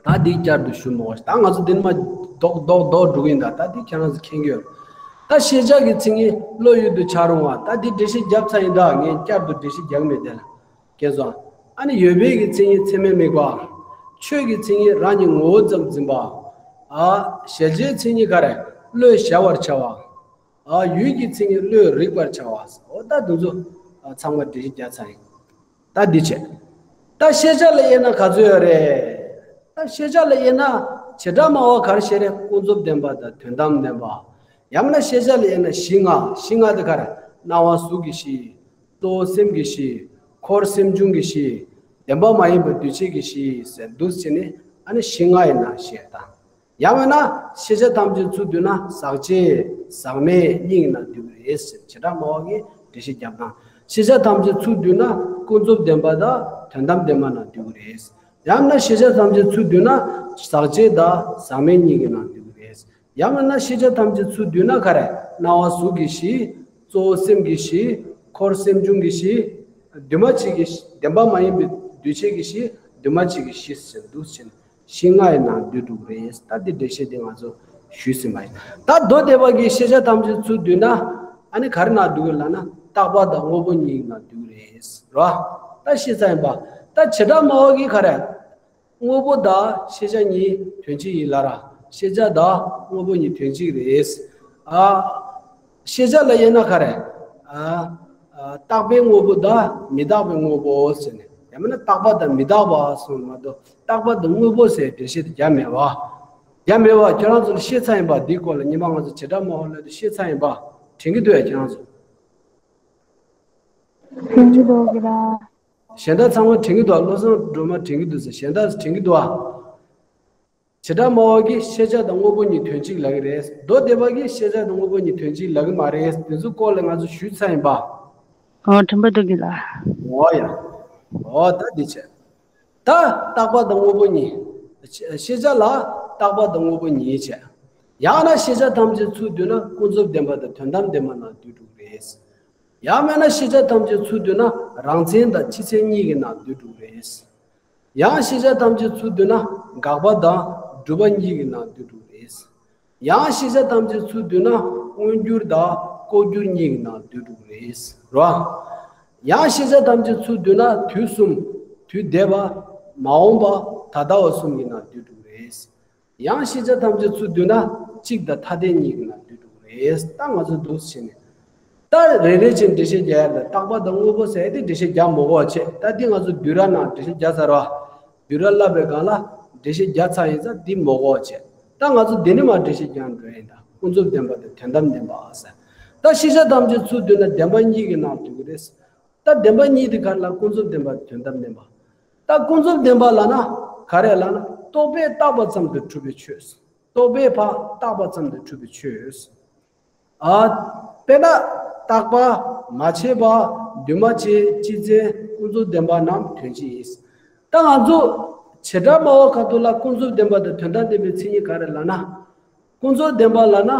ད་འདི་བསྐྱར་དུ་ཞུ་མོ། ད་ང་ཚོ་འདི་ནས་མར་རྡོག་རྡོག་རྡོག་འགྲོ་གི་ཡིན་ད། ད་འདི་ཁྱེད་རང་ཚོ་མཁྱེན་གྱི་ཡོད། ད་ཤེས་བྱ་གི་མཚན་ཉིད་བློ་ཡུལ་དུ་འཆར་འོང་བ། ད་འདི་འགྲེལ་བཤད་བརྒྱབ་ཚར་ཡིན་ད། ངས་བསྐྱར་དུ་འགྲེལ་བཤད་རྒྱག་མེད་དེ་ལ། ཁྱེད་ཚོ། ཨ་ནི་ཡོད་པའི་གི་མཚན་ཉིད་ཚད་མས་དམིགས་པ། ཆོས་ཀྱི་མཚན་ཉིད་རང་གི་ངོ་བོ་ཙམ་འཛིན་པ། ཨ། གཞལ་བྱའི་མཚན་ཉིད་ག་རེ། བློས་གཞལ་བར་བྱ་བ། ཨ། ཡུལ་གྱི་མཚན་ཉིད་བློས་རིག་པར་བྱ་བ། འོ་ད་འདི་ཚོ། ཨ། ཚང་མ་འགྲེལ་བཤད་རྒྱག་ཚར་ཡིན། ད་འདི་བྱས། ད་ཤེས་བྱ་ལ་དབྱེ་ན་ག་ཚོད་ཡོད་རེད། ད་ཤེས་བྱ་ལ་དབྱེ་ན་བྱེ་བྲག་སྨྲ་བ་ག་རེ་བཤད་རེད། ཀུན་རྫོབ་བདེན་པ་དང་དོན་དམ་བདེན་པ། ཡང་མིན་ན་ཤེས་བྱ་ལ་དབྱེ་ན་གཞི་ལྔ། གཞི་ལྔ་དེ་ག་རེ། སྣང་བ་གཟུགས་ཀྱི་གཞི། གཙོ་བོ་སེམས་ཀྱི་གཞི། འཁོར་སེམས་བྱུང་གི་གཞི། བདེན་པ་མ་ཡིན་པ་འདུས་བྱས་ཀྱི་གཞི་ཟེར་འདུག་བྱས་ནས་ཨ་ནི་གཞི་ལྔ་ཡིན་ན་བཤད་ད། ཡང་མིན་ན་ཤེས་བྱ་ཐམས་ཅད་ཚུར་བསྡུས་ན་ཟག་བཅས་ཟག་མེད་གཉིས་ཀྱི་ནང་འདུས་ཀྱི་རེད་ཟེར། བྱེ་བྲག་སྨྲ་བ་གིས་འགྲེལ་བཤད་བརྒྱབ་ན། ཤེས་བྱ་ཐམས་ཅད་ཚུར་བསྡུས་ན་ཀུན་རྫོབ་བདེན་པ་དང་དོན་དམ་བདེན་པ་ནང་འདུས་ཀྱི་རེད། ཡང་ན་ཤེས་བྱ་ཐམས་ཅད་ཚུར་བསྡུས་ན་ཟག་བཅས་དང་ཟག་མེད་གཉིས་ཀྱི་ནང་འདུས་ཀྱི་རེད། ཡང་མིན་ན་ཤེས་བྱ་ཐམས་ཅད་ཚུར་བསྡུས་ན་ག་རེ། སྣང་བ་གཟུགས་ཀྱི་གཞི། གཙོ་བོ་སེམས་ཀྱི་གཞི། འཁོར་སེམས་བྱུང་གི་གཞི། འདུས་མ་བྱས་ཀྱི་གཞི། བདེན་པ་མ་ཡིན་པའི་འདུས་བྱས་ཀྱི་གཞི། འདུས་མ་བྱས་ཀྱི་གཞི་ཟེར་འདུག་ཕྱིན། གཞི་ལྔ་ཡི་ནང་འདུས་འགྲོ་གི་རེད། ད་འདི་འགྲེལ་བཤད་འདི་ང་ཚོ་ཞུས་ཟིན་པ་ཡིན། ད་མདོ་སྡེ་པ་གིས་ཤེས་བྱ་ཐམས་ཅད་ཚུར་བསྡུས་ན། ཨ་ནི་ག་རེ་ནང་འདུས་ཀྱི་ལབ་ན་རྟག་པ་དང་དངོས་པོ་གཉིས་ཀྱི་ནང་འདུས་ཀྱི་རེད། རེད་བ། ད་ཤེས་ཚར་ཡིན་པ། ད་བྱེ་བྲག་སྨྲ་བ་གིས་ག་རེ། དངོས་པོ་དང་ཤེས་བྱ་གཉིས་དོན་གཅིག་ཡིན་ལབ་ར། ཤེས་བྱ་དང་དངོས་པོ་གཉིས་དོན་གཅིག་རེད། ཨ། ཤེས་བྱ་ལ་དབྱེ་ན་ག་རེ། ཨ། ཨ། རྟག་པའི་དངོས་པོ་དང་མི་རྟག་པའི་དངོས་པོ་ཟེར་ནས། ཡང་མིན་ན་རྟག་པ་དང་མི་རྟག་པ་གསུངས་མ་གཏོགས་རྟག་པ་དང་དངོས་པོ་ཟེར་འགྲེལ་བཤད་དེ་རྒྱག་མེད་པ། རྒྱག་མེད་པ། ཁྱེད་རང་ཚོ་ལ་ཤེས་ཚར་ཡིན་པ། འདིའི་སྐོར་ལ་ཉི་མ་ང་ཚོ་བྱེ་བྲག་སྨྲ་བ་སློབ་དུས་ཤེས་ཚར་ཡིན་པ། དྲན་གྱི་འདུག་ཡ་ཁྱེད་རང་ཚོ། དྲན་གྱི་འདུག་གི་ར། གཞན་དག་ཚང་མ་དྲན་གྱི་འདུག་བློ་བཟང་སྒྲོལ་མ་དྲན་གྱི་འདུག་ཟེར། གཞན་དག་དྲན་གྱི་འདུག་ཨ། བྱེ་བྲག་སྨྲ་བ་གིས་ཤེས་བྱ་དང་དངོས་པོ་གཉིས་དོན་གཅིག་ལབ་ཀྱི་རེད། མདོ་སྡེ་པ་གིས་ཤེས་བྱ་དང་དངོས་པོ་གཉིས་དོན་གཅིག་ལབ་ཀྱི་མ་རེད། དེ་ཚོ་སྐོར་ལ་ང་ཚོ་ཞུས་ཚར་ཡིན་པ། ཨོ། དྲན་པ་འདུག་གི་ལ། འོ་ཡ། འོ་ད་འདི་བྱས། ད་རྟག་པ་དང་དངོས་པོ་གཉིས། ཤེས་བྱ་ལ་རྟག་པ་དང་དངོས་པོ་གཉིས་བྱས། ཡང་ན་ཤེས་བྱ་ཐམས་ཅད་ཚུར་བསྡུས་ན་ཀུན་རྫོབ་བདེན་པ་དང་དོན་དམ་བདེན་པ་ནང་འདུས་འགྲོ་གི་རེད། ཡང་མིན་ན་ཤེས་བྱ་ཐམས་ཅད་ཚུར་བསྡུས་ན་རང་མཚན་དང་སྤྱི་མཚན་གཉིས་ཀྱི་ནང་འདུས་འགྲོ་གི་རེད། ཡང་ཤེས་བྱ་ཐམས་ཅད་ཚུར་བསྡུས་ན་དགག་པ་དང་སྒྲུབ་པ་གཉིས་ཀྱི་ནང་འདུས་འགྲོ་གི་རེད། ཡང་ཤེས་བྱ་ཐམས་ཅད་ཚུར་བསྡུས་ན་མངོན་གྱུར་དང་ལྐོག་གྱུར་གཉིས་ཀྱི་ནང་འདུས་འགྲོ་གི་རེད། རེད་བ། ཡང་ཤེས་བྱ་ཐམས་ཅད་ཚུར་བསྡུས་ན་དུས་གསུམ། དུས་འདས་པ། མ་འོངས་པ། ད་ལྟ་བ་གསུམ་གྱི་ནང་འདུས་འགྲོ་གི་རེད། ཡང་ཤེས་བྱ་ཐམས་ཅད་ཚུར་བསྡུས་ན་གཅིག་དང་ཐ་དད་གཉིས་ཀྱི་ནང་འདུས་འགྲོ་གི་རེད། ད་ང་ཚོ་འདུག་སེ་བྱས་ནས། ད་རེ་རེ་བྱས་འགྲེལ་བཤད་རྒྱག་ཡ་ལ་རྟག་པ་དང་དངོས་པོ་ཟེར་ཏེ་འགྲེལ་བཤད་རྒྱག་མི་དགོས་པ་བྱས། ད་འདི་ང་ཚོ་བསྡུས་ར་ནང་འགྲེལ་བཤད་རྒྱག་ཚར་བ། བསྡུས་ར་བསླབ་པའི་སྒང་ལ་འགྲེལ་བཤད་རྒྱག་ཚར་ཡིན་ཙང་འདི་མི་དགོས་པ་བྱས། ད་ང་ཚོ་འདི་ནས་མར་འགྲེལ་བཤད་རྒྱག་འགྲོ་ཡིན་ད། ཀུན་རྫོབ་བདེན་པ་དང་དོན་དམ་བདེན་པ་ཟེར། ད་ཤེས་བྱ་ཐམས་ཅད་ཚུར་བསྡུས་ན་བདེན་པ་གཉིས་ཀྱི་ནང་འདུས་ཀྱི་རེད། ད་བདེན་པ་གཉིས་དེ་ག་རེ་ལབ། ཀུན་རྫོབ་བདེན་པ་དང་དོན་དམ་བདེན་པ། ད་ཀུན་རྫོབ་བདེན་པ་ལབ་ན་ག་རེ་ལབ་ན་རྟོག་པས་བཏགས་པ་ཙམ་དུ་གྲུབ་པའི་ཆོས། རྟོག་པས་ཕར་བཏགས་པ་ཙམ་དུ་གྲུབ་པའི་ཆོས། ཨ། དཔེར་ན་རྟག་པ། མ་ཕྱེད་པ། འདུས་མ་བྱས། སྤྱི་མཚན། ཀུན་རྫོབ་བདེན་པ་རྣམས་དོན་གཅིག་ཡིན། ད་ང་ཚོ་བྱེ་བྲག་སྨྲ་བ་ཁ་ཐུག་ལ་ཀུན་རྫོབ་བདེན་པ་དང་དོན་དམ་བདེན་པའི་མཚན་ཉིད་ག་རེ་ལབ་ན། ཀུན་རྫོབ་བདེན་པ་ལབ་ན་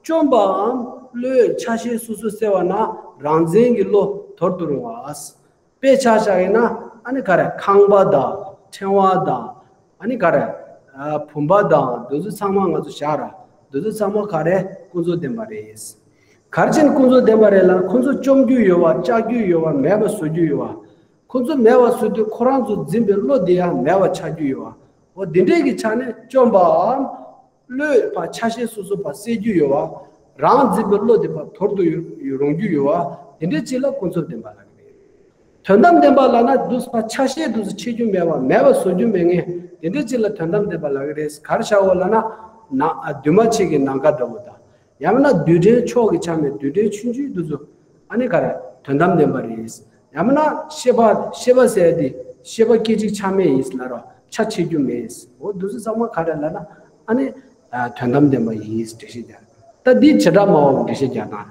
བཅོམ་པའམ་བློས་ཆ་ཤས་སོ་སོ་བསལ་བ་ན་རང་མཚན་གྱི་བློ་དོར་དུ་རུང་བ། དཔེ་ཆ་བཞག་ཡིན་ན་ཨ་ནི་ག་རེ། ཁང་པ་དང་ཕྲེང་བ་དང་། ཨ་ནི་ག་རེ། ཨ། བུམ་པ་དང་འདི་ཚོ་ཚང་མ་ང་ཚོ་བཞག་ར། འདི་ཚོ་ཚང་མ་ག་རེ། ཀུན་རྫོབ་བདེན་པ་རེད། ག་རེ་བྱས་ནས་ཀུན་རྫོབ་བདེན་པ་རེད་ལབ་ན་ཁོ་ཚོ་བཅོམ་རྒྱུ་ཡོད་པ། བཅག་རྒྱུ་ཡོད་པ། མེད་པ་བཟོ་རྒྱུ་ཡོད་པ། ཁོ་ཚོ་མེད་པ་བཟོ་དུས་ཁོ་རང་ཚོ་འཛིན་པའི་བློ་དེ་ཡང་མེད་པ་ཆགས་རྒྱུ་ཡོད་པ། འོ་དེ་འདྲས་ཀྱི་ཆ་ནས་བཅོམ་པའམ་བློས་ཕར་ཆ་ཤས་སོ་སོ་ཕར་བསལ་རྒྱུ་ཡོད་པ། རང་འཛིན་པའི་བློ་དེ་ཕར་དོར་དུ་ཡོ་ཡོ་རུང་རྒྱུ་ཡོད་པ། དེ་འདྲས་ཅིག་ལ་ཀུན་རྫོབ་བདེན་པ་ལབ་ཀྱི་རེད། དོན་དམ་བདེན་པ་ལབ་ན་འདུག་སེ་ཕར་ཆ་ཤས་འདུག་སེ་ཕྱེ་རྒྱུ་མེད་པ། མེད་པ་བཟོ་རྒྱུ་མེད་མཁན་དེ་འདྲས་ཅིག་ལ་དོན་དམ་བདེན་པ་ལབ་ཀྱི་རེད། ག་རེ་བཞག་གོ་ལབ་ན། ན། ཨ། འདུས་མ་བྱས་ཀྱི་ནམ་མཁའ་འདྲ་བོ་དང་། ཡང་ན་རྡུལ་ཕྲན་མཆོག་གི་ཆ་མེད་རྡུལ་ཕྲན་ཆུང་ཆུང་དེ་ཚོ་ཨ་ནི་ག་རེ་དོན་དམ་བདེན་པ་རེད། ཡང་ན་ཤེས་པ་ཤེས་པ་ཟེར་དེ་ཤེས་པ་སྐད་ཅིག་ཆ་མེད་ཡིན་ལབ་རོགས་ཆ་ཆེ་རྒྱུ་མེད། འོ་དེ་ཚོ་ཚང་མ་ག་རེ་ལབ་ན་ཨ་ནི་དོན་དམ་བདེན་པ་ཡིན་འགྲེལ་བཤད་རྒྱག་ད་འདི་བྱེ་བྲག་སྨྲ་བ་གི་འགྲེལ་བཤད་རྒྱག་སྟངས་རེད།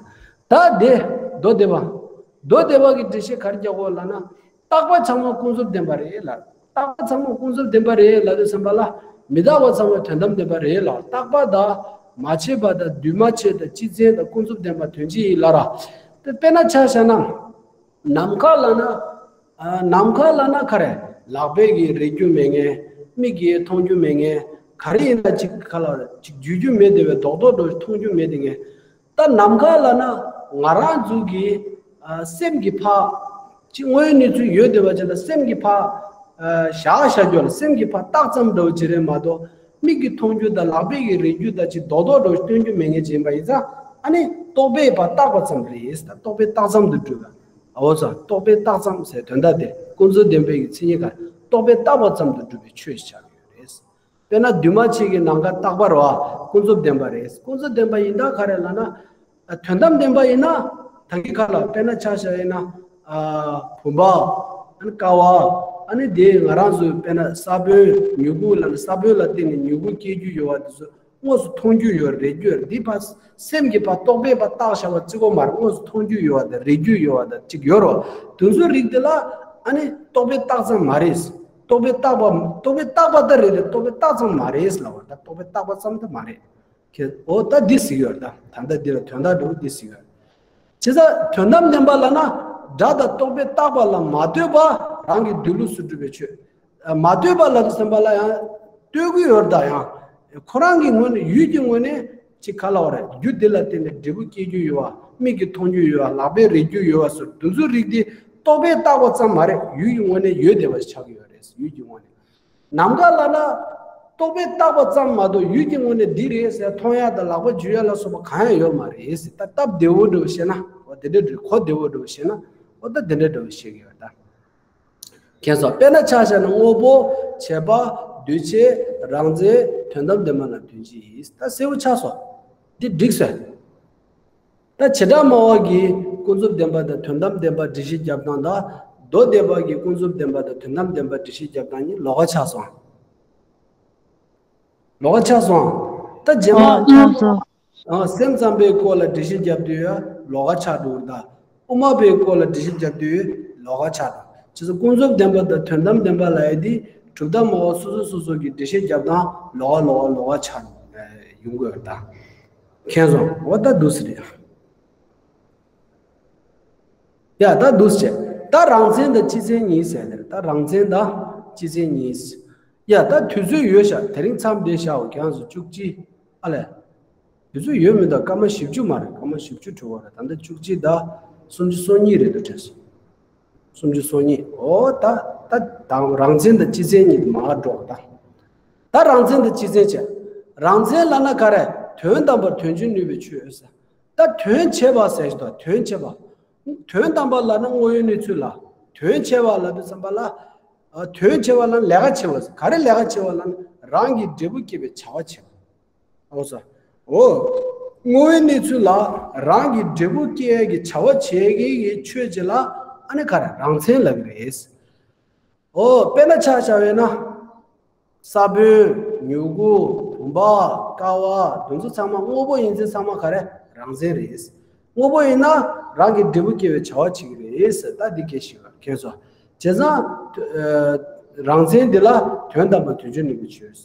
ད་དེ་མདོ་སྡེ་པ། མདོ་སྡེ་པ་གི་འགྲེལ་བཤད་ག་རེ་རྒྱག་གོ་ལབ་ན། རྟག་པ་ཚང་མ་ཀུན་རྫོབ་བདེན་པ་རེད་ལ། རྟག་པ་ཚང་མ་ཀུན་རྫོབ་བདེན་པ་རེད་ལབ་དུས་ཙམ་པ་ལ། མི་རྟག་པ་ཚང་མ་དོན་དམ་བདེན་པ་རེད་ལ། རྟག་པ་དང་མ་བྱས་པ་དང་འདུས་མ་བྱས་དང་སྤྱི་མཚན་དང་ཀུན་རྫོབ་བདེན་པ་དོན་སྤྱི་ཡིན་ལ་ར། དེ་དཔེར་ན་ཆ་བཞག་ན། ནམ་མཁའ་ལབ་ན། ཨ། ནམ་མཁའ་ལབ་ན་ག་རེ། ལག་པས་ཀྱིས་རེག་རྒྱུ་མེད་མཁན། མིག་གིས་མཐོང་རྒྱུ་མེད་མཁན། ག་རེ་ཡིན་ན་ཅིག་ག་ལ་ཅིག་འཇུ་རྒྱུ་མེད་དེ་བས་རྡོག་རྡོག་འགྲོ་མཐོང་རྒྱུ་མེད་དེ་མཁན། ད་ནམ་མཁའ་ལབ་ན་ང་རང་ཚོ་གི་ཨ། སེམས་ཀྱི་ཕར་ཅིག་དངོས་ཡོད་གནས་ཚུལ་ཡོད་བསྡད་པ་ཅིག་ལ་སེམས་ཀྱི་ཕར་ཨ། བཞག་བཞག་རྒྱུ་ལ་སེམས་ཀྱི་ཕར་བཏགས་ཙམ་འདྲ་བོ་ཅིག་རེད་མ་གཏོགས་མིག་གིས་མཐོང་རྒྱུ་དང་ལག་པས་ཀྱིས་རེག་རྒྱུ་དང་ཅིག་རྡོག་རྡོག་འདྲ་བོ་སྟོན་རྒྱུ་མེད་མཁན་ཅིག་ཡིན་པ་ཡིན་ཙང་ཨ་ནི་རྟོག་པས་ཕར་བཏགས་པ་ཙམ་རེད། ད་རྟོག་པས་བཏགས་ཙམ་དུ་གྲུབ་པ། འོ་ཙང་རྟོག་པས་བཏགས་ཙམ་ཟེར་དོན་དག་དེ་ཀུན་རྫོབ་བདེན་པའི་གི་མཚན་ཉིད་ག་རྟོག་པས་བཏགས་པ་ཙམ་དུ་གྲུབ་པའི་ཆོས་ཤིག་ཆགས་ཡོད་རེད། དཔེར་ན་འདུས་མ་བྱས་ཀྱི་ནམ་མཁའ་རྟག་པ་རེད་བ། ཀུན་རྫོབ་བདེན་པ་རེད། ཀུན་རྫོབ་བདེན་པ་ཡིན་ད་ག་རེ་ལབ་ན། ཨ། དོན་དམ་བདེན་པ་ཡིན་ན། ད་གིན་ག་ལ་དཔེར་ན་ཆ་བཞག་ཡིན་ན། ཨ། བུམ་པ། ཨ་ནི་ཀ་བ། ཨ་ནི་དེ་ང་རང་ཚོའི་དཔེར་ན་ས་བོན་མྱུ་གུ་ལབ་ན་ས་བོན་ལ་བརྟེན་ནས་མྱུ་གུ་སྐྱེ་རྒྱུ་ཡོད་བ་དེ་ཚོ་དངོས་སུ་མཐོང་རྒྱུ་ཡོད་རེག་རྒྱུ་ཡོད་འདི་ཕར་སེམས་ཀྱི་ཕར་རྟོག་པས་ཕར་བཏགས་བཞག་པ་གཅིག་པོ་མ་རེད། དངོས་སུ་མཐོང་རྒྱུ་ཡོད་བ་དང་རེག་རྒྱུ་ཡོད་བ་དང་གཅིག་ཡོད་རོ། དེ་ཚོའི་རིགས་དེ་ལ་ཨ་ནི་རྟོག་པས་བཏགས་ཙམ་མ་རེད། རྟོག་པས་བཏགས་པ་རྟོག་པས་བཏགས་པ་ལྟར་རེད་དེ་རྟོག་པས་བཏགས་ཙམ་མ་རེད་ལབ་པ་ད་རྟོག་པས་བཏགས་པ་ཙམ་དུ་མ་རེད། ཁྱེད་འོ་ད་འདི་ཟིག་ཡོད་ད། ད་ལྟ་འདི་ལ་དོན་དག་འདྲ་བོ་འདི་ཟིག་ཡོད། བྱས་ཙང་དོན་དམ་བདེན་པ་ལབ་ན་སྒྲ་དང་རྟོག་པས་བཏགས་པ་ལ་མ་ལྟོས་པ་རང་གི་སྡོད་ལུགས་སུ་གྲུབ་པའི་ཆོས། མ་ལྟོས་པ་ལབ་དུས་ཙམ་པ་ལ་ཡང་ལྟོས་ཀྱི་ཡོད་ད། ཡང་ཁོ་རང་གི་ངོས་ནས་ཡུལ་གྱི་ངོས་ནས་ཅིག་ག་ལབ་རེད། རྒྱུ་འདི་ལ་བརྟེན་ནས་འབྲས་བུ་སྐྱེ་རྒྱུ་ཡོད་བ། མིག་གིས་མཐོང་རྒྱུ་ཡོད་བ། ལག་པས་རེག་རྒྱུ་ཡོད་བ་སོགས་འདི་ཚོའི་རིགས་འདི་རྟོག་པས་བཏགས་པ་ཙམ་མ་རེད། ཡུལ་གྱི་ངོས་ནས་ཡོད་བསྡད་པ་ཆགས་ཀྱི་ཡོད་རེད། ཡུལ་གྱི་ངོས་ནས། ནམ་མཁའ་ལབ་ན་རྟོག་པས་བཏགས་པ་ཙམ་མ་གཏོགས་ཡུལ་གྱི་ངོས་ནས་འདི་རེད་ཟེར་མཐོང་ཡ་དང་ལག་པ་འཇུ་ཡ་ལ་སོགས་པ་གང་ཡང་ཡོད་མ་རེད་ཟེར། ད་སྟབས་བདེ་བོ་འདྲ་བོ་བཤད་ན་འོ་དེ་འདྲ་འདྲ་གོ་བདེ་བོ་འདྲ་བོ་བཤད་ན་འོ་ད་དེ་འདྲ་འདྲ་བོ་བཤད་ཀྱི་ཡོད་ད། མཁྱེན་སོང་། དཔེར་ན་ཆ་བཞག་ན་དངོས་པོ། བྱས་པ། འདུས་བྱས། རང་མཚན། དོན་དམ་བདེན་པ་རྣམས་དོན་སྤྱི་ཡིན། ད་གསལ་བོ་ཆགས་སོང་། འདི་འགྲིག་སོང་། ད་བྱེ་བྲག་སྨྲ་བ་གིས་ཀུན་རྫོབ་བདེན་པ་དང་དོན་དམ་བདེན་པ་འགྲེལ་བཤད་རྒྱབ་སྟངས་དང་། མདོ་སྡེ་པ་གིས་ཀུན་རྫོབ་བདེན་པ་དང་དོན་དམ་བདེན་པ་འགྲེལ་བཤད་རྒྱབ་སྟངས་གཉིས་ལོགས་ཀ་ཆགས་སོང་། ལོགས་ཀ་ཆགས་སོང་། ད་རྗེས་མ། ཨ། ཆགས་སོང་། ཨ། སེམས་ཙམ་པའི་སྐོར་ལ་འགྲེལ་བཤད་རྒྱབ་དུས་ལོགས་ཀ་ཆགས་འགྲོ་གི་རེད་ད། དབུ་མ་པའི་སྐོར་ལ་འགྲེལ་བཤད་རྒྱབ་དུས་ལོགས་ཀ་ཆགས་འགྲོ། བྱས་ཙང་ཀུན་རྫོབ་བདེན་པ་དང་དོན་དམ་བདེན་པ་ལབ་ཡ་དེ་གྲུབ་མཐའ་སྨྲ་བ་སོ་སོ་སོ་སོ་གི་འགྲེལ་བཤད་རྒྱབ་སྟངས་ལོགས་ཀ་ལོགས་ཀ་ལོགས་ཀ་ཆགས་ཡོང་གི་ཡོད་རེད་ད། མཁྱེན་སོང་། འོ་ད་འདུག་སེ་རེད། ཡ་ད་འདུག་སེ་བྱས། ད་རང་མཚན་དང་སྤྱི་མཚན་གཉིས་ཟེར་ནས། ད་རང་མཚན་དང་སྤྱི་མཚན་གཉིས། ཡ་ད་དུས་ཚོད་ཡོད་ཤག་དེ་རིང་མཚམས་བསྡད་ཤག་འོ་ཁྱེད་རང་ཚོ་བཅུ་གཅིག་ཨ་ལས། དུས་ཚོད་ཡོད་མི་འདུག་སྐར་མ་བཞི་བཅུ་མ་རེད། སྐར་མ་བཞི་བཅུ་འགྲོ་བ་རེད། ད་ལྟ་བཅུ་གཅིག་དང་སུམ་ཅུ་སོ་གཉིས་རེད་འདུག་དྲན་སོང་། སུམ་ཅུ་སོ་གཉིས། འོ་ད་ད་དང་རང་མཚན་དང་སྤྱི་མཚན་གཉིས་དེ་མར་འགྲོ་ད། ད་རང་མཚན་དང་སྤྱི་མཚན་བྱས། རང་མཚན་ལབ་ན་ག་རེ། དོན་དམ་པར་དོན་བྱེད་ནུས་པའི་ཆོས་ཟེར། ད་དོན་བྱེད་པ་ཟེར་ཞིག་དང་དོན་བྱེད་པ། དོན་དམ་པ་ལབ་ན་དངོས་ཡོད་གནས་ཚུལ་ལ། དོན་བྱེད་པ་ལབ་དུས་ཙམ་པ་ལ། ཨ། དོན་བྱེད་པ་ལ་ལས་ཀ་བྱེད་པ་ཟེར། ག་རེ་ལས་ཀ་བྱེད་པ་ལབ་ན་རང་གི་འབྲས་བུ་སྐྱེད་པའི་བྱ་བ་བྱེད་པ། འོ་ས། འོ། དངོས་ཡོད་གནས་ཚུལ་ལ་རང་གི་འབྲས་བུ་སྐྱེ་ཡས་ཀྱི་བྱ་བ་བྱེད་ཀྱི་ཡི་ཆོས་ཅིག་ལ་ཨ་ནི་ག་རེ་རང་མཚན་ལབ་ཀྱི་རེད། འོ་དཔེར་ན་ཆ་བཞག་པ་ཡིན་ན། ས་བོན། མྱུ་གུ། བུམ་པ། ཀ་བ། དེ་ཚོ་ཚང་མ་དངོས་པོ་ཡིན་ཚེ་ཚང་མ་ག་རེ་རང་མཚན་རེད། དངོས་པོ་ཡིན་ན་རང་གི་འབྲས་བུ་སྐྱེ་བའི་བྱ་བ་བྱེད་ཀྱི་རེད་ཟེར། ད་འདི་སྐད་ཞིག་མཁྱེན་སོང་། བྱས་ཙང་། ཨ། རང་མཚན་འདི་ལ་དོན་དམ་པར་དོན་བྱེད་ནུས་པའི་ཆོས།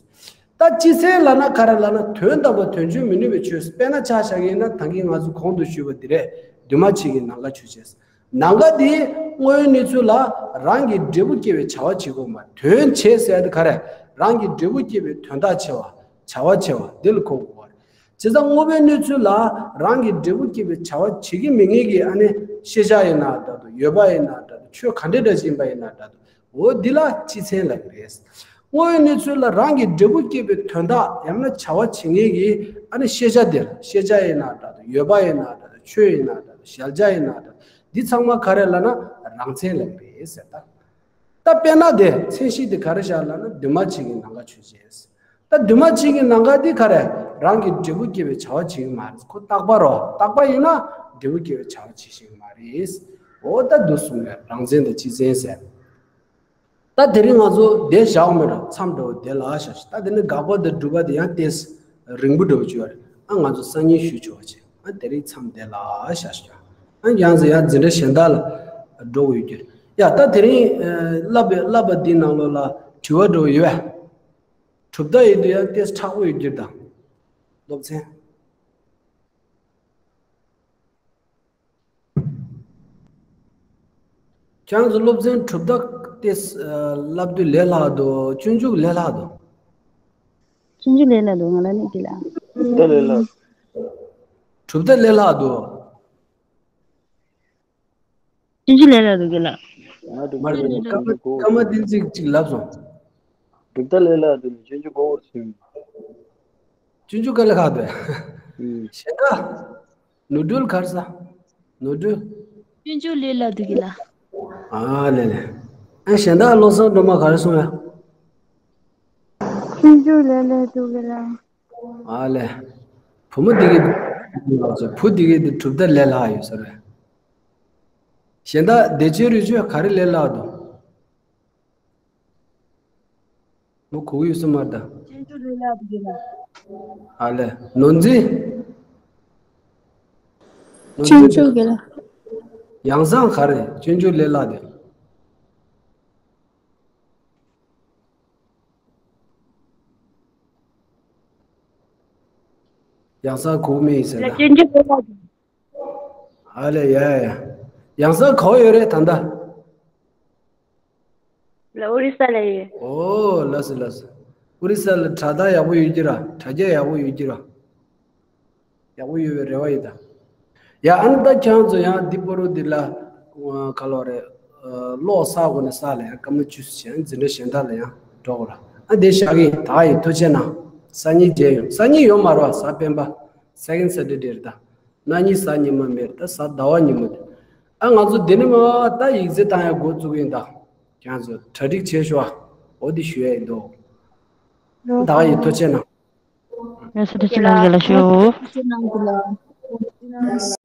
ད་སྤྱི་མཚན་ལབ་ན་ག་རེ་ལབ་ན་དོན་དམ་པར་དོན་བྱེད་མི་ནུས་པའི་ཆོས། དཔེར་ན་ཆ་བཞག་གི་ཡིན་ན་ད་གིན་ང་ཚོ་གོང་དུ་ཞུས་པ་འདི་རེད། འདུས་མ་བྱས་ཀྱི་ནམ་མཁའ་ཆོས་ཅན། ནམ་མཁའ་འདི་དངོས་ཡོད་གནས་ཚུལ་ལ་རང་གི་འབྲས་བུ་སྐྱེ་བའི་བྱ་བ་བྱེད་དགོས་མ། དོན་བྱེད་ཟེར་ཡ་དེ་ག་རེ། རང་གི་འབྲས་བུ་སྐྱེ་བའི་དོན་དག་བྱེད་པ། བྱ་བ་བྱེད་པ་འདི་ལ་གོ་དགོས་པ་རེད། བྱས་ཙང་དངོས་པོའི་གནས་ཚུལ་ལ་རང་གི་འབྲས་བུ་སྐྱེ་བའི་བྱ་བ་བྱེད་ཀྱི་མེད་མཁན་གྱི་ཨ་ནི་ཤེས་བྱ་ཡིན་ན་འདྲ་འདུག་ཡོད་པ་ཡིན་ན་འདྲ་འདུག་ཆོས་ག་འདྲ་འདྲ་ཞིག་ཡིན་པ་ཡིན་ན་འདྲ་འདུག་འོ་འདི་ལ་སྤྱི་མཚན་ལབ་ཀྱི་རེད། དངོས་ཡོད་གནས་ཚུལ་ལ་རང་གི་འབྲས་བུ་སྐྱེད་པའི་དོན་དག་ཡང་ན་བྱ་བ་བྱེད་མཁན་གྱི་ཨ་ནི་ཤེས་བྱ་དེ་ལ་ཤེས་བྱ་ཡིན་ན་འདྲ་འདུག་ཡོད་པ་ཡིན་ན་འདྲ་འདུག་ཆོས་ཡིན་ན་འདྲ་འདུག་གཞལ་བྱ་ཡིན་ན་འདྲ་འདུག་འདི་ཚང་མ་ག་རེ་ལབ་ན་རང་མཚན་ལབ་ཀྱི་རེད་ཟེར་ད། ད་དཔེར་ན་དེ་མཚན་གཞི་དེ་ག་རེ་བཞག་ལབ་ན་འདུས་མ་བྱས་ཀྱི་ནམ་མཁའ་ཆོས་ཅན། ད་འདུས་མ་བྱས་ཀྱི་ནམ་མཁའ་འདི་ག་རེ། རང་གི་འབྲས་བུ་སྐྱེ་བའི་བྱ་བ་བྱེད་ཀྱི་མ་རེད། ཁོ་རྟག་པ་རོ། རྟག་པ་ཡིན་ན་འབྲས་བུ་སྐྱེ་བའི་བྱ་བ་བྱེད་ཤེས་ཀྱི་མ་རེད། འོ་ད་འདུག་གསུངས་པས། རང་མཚན་དང་སྤྱི་མཚན་ཟེར། ད་དེ་རིང་ང་ཚོ་འདིར་བཞག་མེད་ར། མཚམས་འདྲ་བོ་འདི་ལ་བཞག་ཤིག་ད་དེ་ནི་དགག་པ་དང་སྒྲུབ་པ་དེ་ཡང་ཏོག་ཙམ་རིང་པོ་འདྲ་བོ་ཅིག་ཡོད་རེད། ཨ་ང་ཚོ་སང་ཉིན་ཞུ་ཆོག་པ་བྱེད། ཨ་དེ་རིང་མཚམས་འདི་ལ་བཞག་ཤིག་ཨ་ཡང་ཟེར་ཡང་འཛིན་གྲྭ་གཞན་དག་ལ་འགྲོ་དགོས་ཀྱི་རེད། ཡ་ད་དེ་རིང་ཨ་བསླབ་པའི་བསླབ་པ་འདིའི་ནང་ལོགས་ལ་དྲི་བ་འདྲ་བོ་ཡོད་པས། གྲུབ་མཐའ་ཡིན་དུས་ཡང་ཏོག་ཙམ་མཁྲེགས་པོ་ཡོད་ཀྱི་རེད་ད། སློབ་ཚན། ཁྱེད་རང་ཚོ་སློབ་ཚན་གྲུབ་མཐའ་ཏོག་ཙམ་བསླབ་དུས་ལས་སླ་འདུག་སྤྱོད་འཇུག་ལས་སླ་འདུག་སྤྱོད་འཇུག་ལས་སླ་འདུག་ང་ལ་ནི་དེ་ལ། ད་ལས་སླ། གྲུབ་མཐའ་ལས་སླ་འདུག་སྤྱོད་འཇུག་ལས་སླ་འདུག་གི་ལ། ང་གྲུབ་མཐའ་ལས་སླ་འདུག་སྐར་མ་བསྟན་འཛིན་གཅིག་ལབ་སོང་། གྲུབ་མཐའ་ལས་སླ་འདུག་སྤྱོད་འཇུག་གོ་བར་སུན། སྤྱོད་འཇུག་དཀའ་ལས་ཁག་འདུག་ཨུམ། གཞན་དག་ནོར་འཁྲུལ་ག་རེ་ཟ། ནོར་འཁྲུལ། སྤྱོད་འཇུག་ལས་སླ་འདུག་གི་ལ། ཨ་ལེ་ལེ། ཨ་གཞན་དག་བློ་བཟང་སྒྲོལ་མ་ག་རེ་གསུངས་ཡ། སྤྱོད་འཇུག་ལས་སླ་འདུག་གི་ལ། ཨ་ལེ། བུ་མོ་འདི་གི། བུ་འདི་གི་འདི་གྲུབ་མཐའ་ལས་སླ་ཡོད་ས་རེད། གཞན་དག་བདེ་ཆེན་རི་ཆོས་ག་རེ་ལས་སླ་འདུག་མོ་གོ་གི་ཡོད་ས་མ་རེད་ད། སྤྱོད་འཇུག་ལས་སླ་འདུག་གི་ལ། ཨ་ལེ། ནོར་འཛིན། སྤྱོད་འཇུག་གི་ལ། ཡང་སང་ག་རེ་སྤྱོད་འཇུག་ལས་སླ་དེ། ཡང་སང་གོ་མེད་ཡིན་ཟེར་ན། སྤྱོད་འཇུག་ལས་སླ་དེ། ཨ་ལེ་ཡ་ཡ། ཡང་སང་གོ་ཡོད་རེད་ད་ལྟ། ལ་ཨོ་རི་ས་ལ་ཡོད། ཨོ་ལགས་སོ་ལགས་སོ། ཨོ་རི་ས་ལ་དྲ་ཐག་ཡག་པོ་ཡོད་ཀྱི་ར། དྲ་རྒྱ་ཡག་པོ་ཡོད་ཀྱི་ར། ཡག་པོ་ཡོད་པའི་རེ་བ་ཡོད་ད། ཡ་ཨ་ནི་ད་ཁྱེད་རང་ཚོ་ཡང་འདི་པོ་རུ་འདི་ལ་ག་ལོ་རེད། གློག་ས་གོ་ནས་ས་ལ་ཡང་སྐར་མ་བཅུ་ཞིག་འཛིན་གྲྭ་གཞན་དག་ལ་ཡང་འགྲོ་དགོས་ར། ཨ་འདི་ཤག་གི་ད་ཡི་ཐུགས་རྗེ་གནང་། སང་ཉིན་མཇལ་ཡོང་། སང་ཉིན་ཡོད་མ་རེད་པ། གཟའ་སྤེན་པ། Second Saturday རེད་ད། གནངས་ཉིན་གཟའ་ཉི་མ་མེད་རེད་ད། གཟའ་ཟླ་བ་ཉིན་མོ་རེད། ཨ་ང་ཚོ་འདི་ནས་མར་ད་ཡིག་ཚད་བཏང་ཡ་འགོ་བཙུགས་ཡིན་ད། ཁྱེད་རང་ཚོ་གྲ་སྒྲིག་བྱེད་ཤོག་ཨ། འོ་འདི་ཞུ་ཡ་ཡིན་འདུག་ད་ཡི་ཐུགས་རྗེ་གནང་། ལགས་སོ་ཐུགས་རྗེ་གནང་། རྒན་ལགས་ཞུ། ཐུགས་རྗེ་གནང་། རྒན་ལགས།